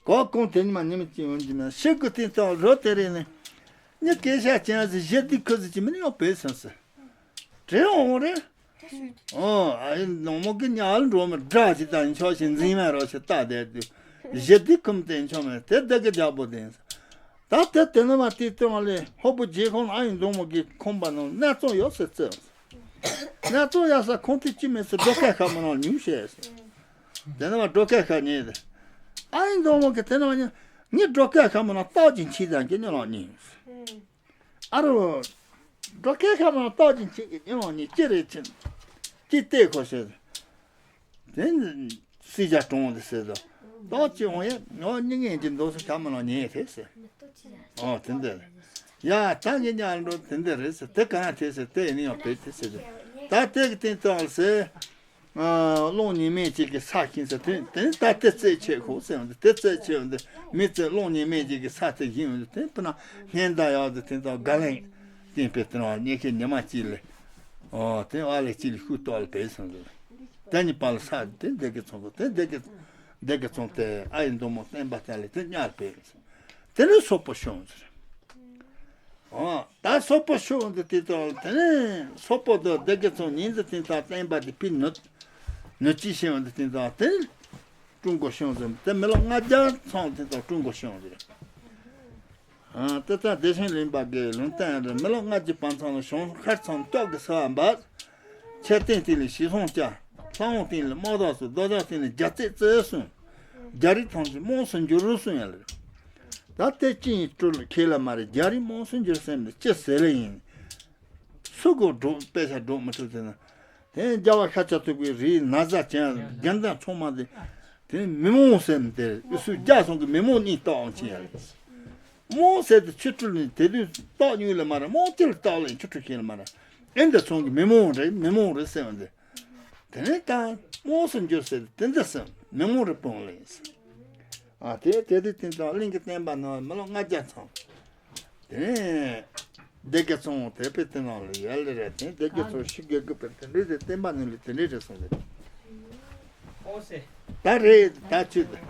གོ་གོང་དེ་ཉི་མ་ཉི་མ་གཅིག་འོང་གི་ན་ཤི་གི་དེང་ཐོག་རོ་དེ་རིང་ནི། ཉི་སྐད་ཤ་ཅན་ཟེར་གཞི་དེ་ཁུ་ཟེར་གྱི་མི་ནི་ཡོང་བས་སོང་ཟེར། དྲན་འོང་རེད། ཨོ་ཨ་ཡེ་མཛོ་མོ་གི་གཉའ་ལ་འགྲོ་མི་དགྲ་ཅིག་དང་ཆོག་ཤིང་འཛིན་མ་རོ་ཞིག་ལྟ་བསྡད་དུས། གཞི་དེ་ཁུམ་དེ་ཆོག་མེད་དེ་སྡེ་དགེ་རྒྱལ་པོ་དེ་ཡིན་ཟེར། ད་དེ་དེ་ནི་མ་དེ་སྟོན་ལས་ཧོ་པོ་རྗེ་ཁོང་ཨ་ཡེ་མཛོ་མོ་གི་ཁོམ་པ་ནང་སྣ་ཚོགས་ཡོད་ཟེར་ཙེ། སྣ་ཚོགས་ཡོད་ས་ཁོང་དེ་ཅི་མེད་ཟེར་སྒྲོ་ཁ་ཁ་མ་ནང་ཉུང་ཤེས་ཟེར། དེ་ནི་མ་སྒྲོ་ཁ་ཁ་ཉེ་ཟེར། ཨ་ཡེ་མཛོ་མོ་གི་དེ་ནི་མ་ཉེ་ངའི་སྒྲོ་ཁ་ཁ་མ་ནང་རྟགས་ཀྱི་འཆི་དང་གི་ཉེ་ལོག་ཉེ་ཟེར། ཨ་རོ། སྒྲོ་ཁ་ཁ་མ་ནང་རྟགས་ཀྱི་འཆི་གི་ཉེ་ལོག་ཉེ་ཅི་རེད་ཕྱིན། ཅི་བལྟས་ཁོ་ཤེས་ཟེར། དེ་ནི་སྲིད་རྒྱ་གྲོང་དེ་ཟེར་དོ། རྟགས་ཀྱི་འོང་ཡ་ངོ་གཉིས་ངན་གྱི་འདུག་སེ་ཁ་མ་ནང་ཉེ་དེ་ཟེར། ཨོ་དེ་འདྲ། ཡ་ད་ངས་ཉར་འགྲོ་དེ་འདྲ་རེད་ཟེར་དེ་གང་དེ་ཟེར་དེ་ཡིན་ཡང་བེད་དེ་ཟེར། ད་དེ་གི་སྟེང་དུ་ཟེར། ཨ་གློག་བརྙན་མེད་ཅིག་གི་ས་ཤིང་ཟེར་དེ་དེ་ད་དེ་རྩད་ཆད་ཁོ་ཟེར་ཡོང་དེ་དེ་རྩད་ཆད་ཡོང་དེ་མི་ཚེ་གློག་བརྙན་མེད་ཅིག་གི་ས་དེ་བཞིན་ཡོང་དེ་དེ་ཕུ་ན་སྙན་དར་ཡག་དེ་དེ་ད་དགའ་ལན་བསྟན་པའི་དེ་རང་ཉེ་ཁའི་ཉི་མ་གཅིག་ལས། ཨོ་དེ་ཨ་ལས་གཅིག་ལས་ཤུགས་རྟོགས་ལ་བེད་སོང་ཟེར། དེ་གཉིས་པ་ལ་ས་དེ་སྡེ་དགེ་ཚང་དུ་དེ་སྡེ་དགེ་སྡེ་དགེ་ཚང་དེ་ཨ་ཡེ་མཛོ་མོ་བསྟན་པ་བསྟན་ལས་དེ་ཉར་བེད་སོང་། དེ་ནས་སོག་པོ་ཤོང་ཟེར། ཨོ་ད་སོག་པོ་ཤོང་དེ་དེ་དང་དེ་ནས་སོག་པོ་དང་སྡེ་དགེ་ཚང་ཉིན་དུ་དེ་དང་བསྟན་པ་དེ་ཕི་ནུ་ནུ་ཅི་ཤེས་འོང་དེ་དེ་དང་དེ་ཀྲུང་གོ་ཤོང་ཟེར་དེ་མི་ལོ་ལྔ་བརྒྱ་ཚང་དེ་དང་ཀྲུང་གོ་ཤོང་ཟེར། ཨ་དེ་ལྟར་བདེ་ཆེན་གླིང་པ་གི་ལུང་བསྟན་རེ་མི་ལོ་ལྔ་བརྒྱ་བར་མཚམས་ལ་བྱང་ཤར་མཚམས་སྐྱོག་གི་ས་བ་འབབ། ཆེར་བསྟན་སྟེང་ལས་ཞེ་སོང་བཅའ། ལྷ་འོང་སྟེང་ལས་དམག་དོག་སོགས་རྡོ་རྗེ་སྟེང་ལས་རྒྱ་རྩད་རྩེ་གསུངས། རྒྱ་རིགས་ཐམས་ཅད་རྨོངས་སུ་འགྱུར་རོ་གསུངས་ཡ་ལེ། ད་དེ་ཅི་ཡིན་སྤྲུལ་ཁས་ལ་མ་རེད་རྒྱ་རིགས་རྨོངས་སུ་འགྱུར་སེམས་ལ་ཅི་ཟེར་ལེ་ཡིན། སུ་གོ་སྒྲོག་དཔེ་ཆ་སྒྲོག་མི་ཐུབ་ཟེར་ན། དེ་རྒྱལ་བ་ཤཱཀྱ་ཐུབ་པའི་རིའི་ན་བཟའ་ཅན་རྒྱན་དང་ཚོགས་མ་དེ། དེ་མི་རྨོངས་སེམས་དེ་ཨུ་སུ་རྒྱ་སོང་གི་མི་རྨོངས་གཉིས་རྟགས་འོང་ཆེན་ཡ་ལེ། རྨོངས་ཟེར་དེ་ཆུ་སྤྲུལ་ནས་དེ་དུས་རྟགས་ཉུང་ལ་མ་རེད་རྨོངས་ཅི་ལ་རྟགས་ལ་ཆུ་སྤྲུལ་ཤེས་ལ་མ་རེད། ཨེ་འདི་སོང་གི་མི་རྨོངས་རེད་མི་རྨོངས་རེད་ཟེར་བ་འདི། དེ་ནས་ད་རྨོངས་སུ་འགྱུར་ཟེར་དེ་འདི་ཟེར་མི་རྨོངས་རེད་སྤོང་ལེ་ཟེར། ཨ་དེ་དེ་དུས་དེ་དང་གླིང་གི་བསྟན་པ་ནང་མི་ལོ་ལྔ་བརྒྱ་ཚང་། དེ་ནས་སྡེ་དགེ་ཚང་དེ་པའི་དེ་ནང་ལ་ཡར་ལེ་རེད་དེ་སྡེ་དགེ་ཚང་ཤི་དགེ་དགུ་པའི་དེ་འདྲའི་དེ་བསྟན་པ་ནང་ལ་དེ་འདྲའི་རེད་སོང་ཟེར། ཨོ་སེ། ད་རེད་ད་ཆུ་དེ།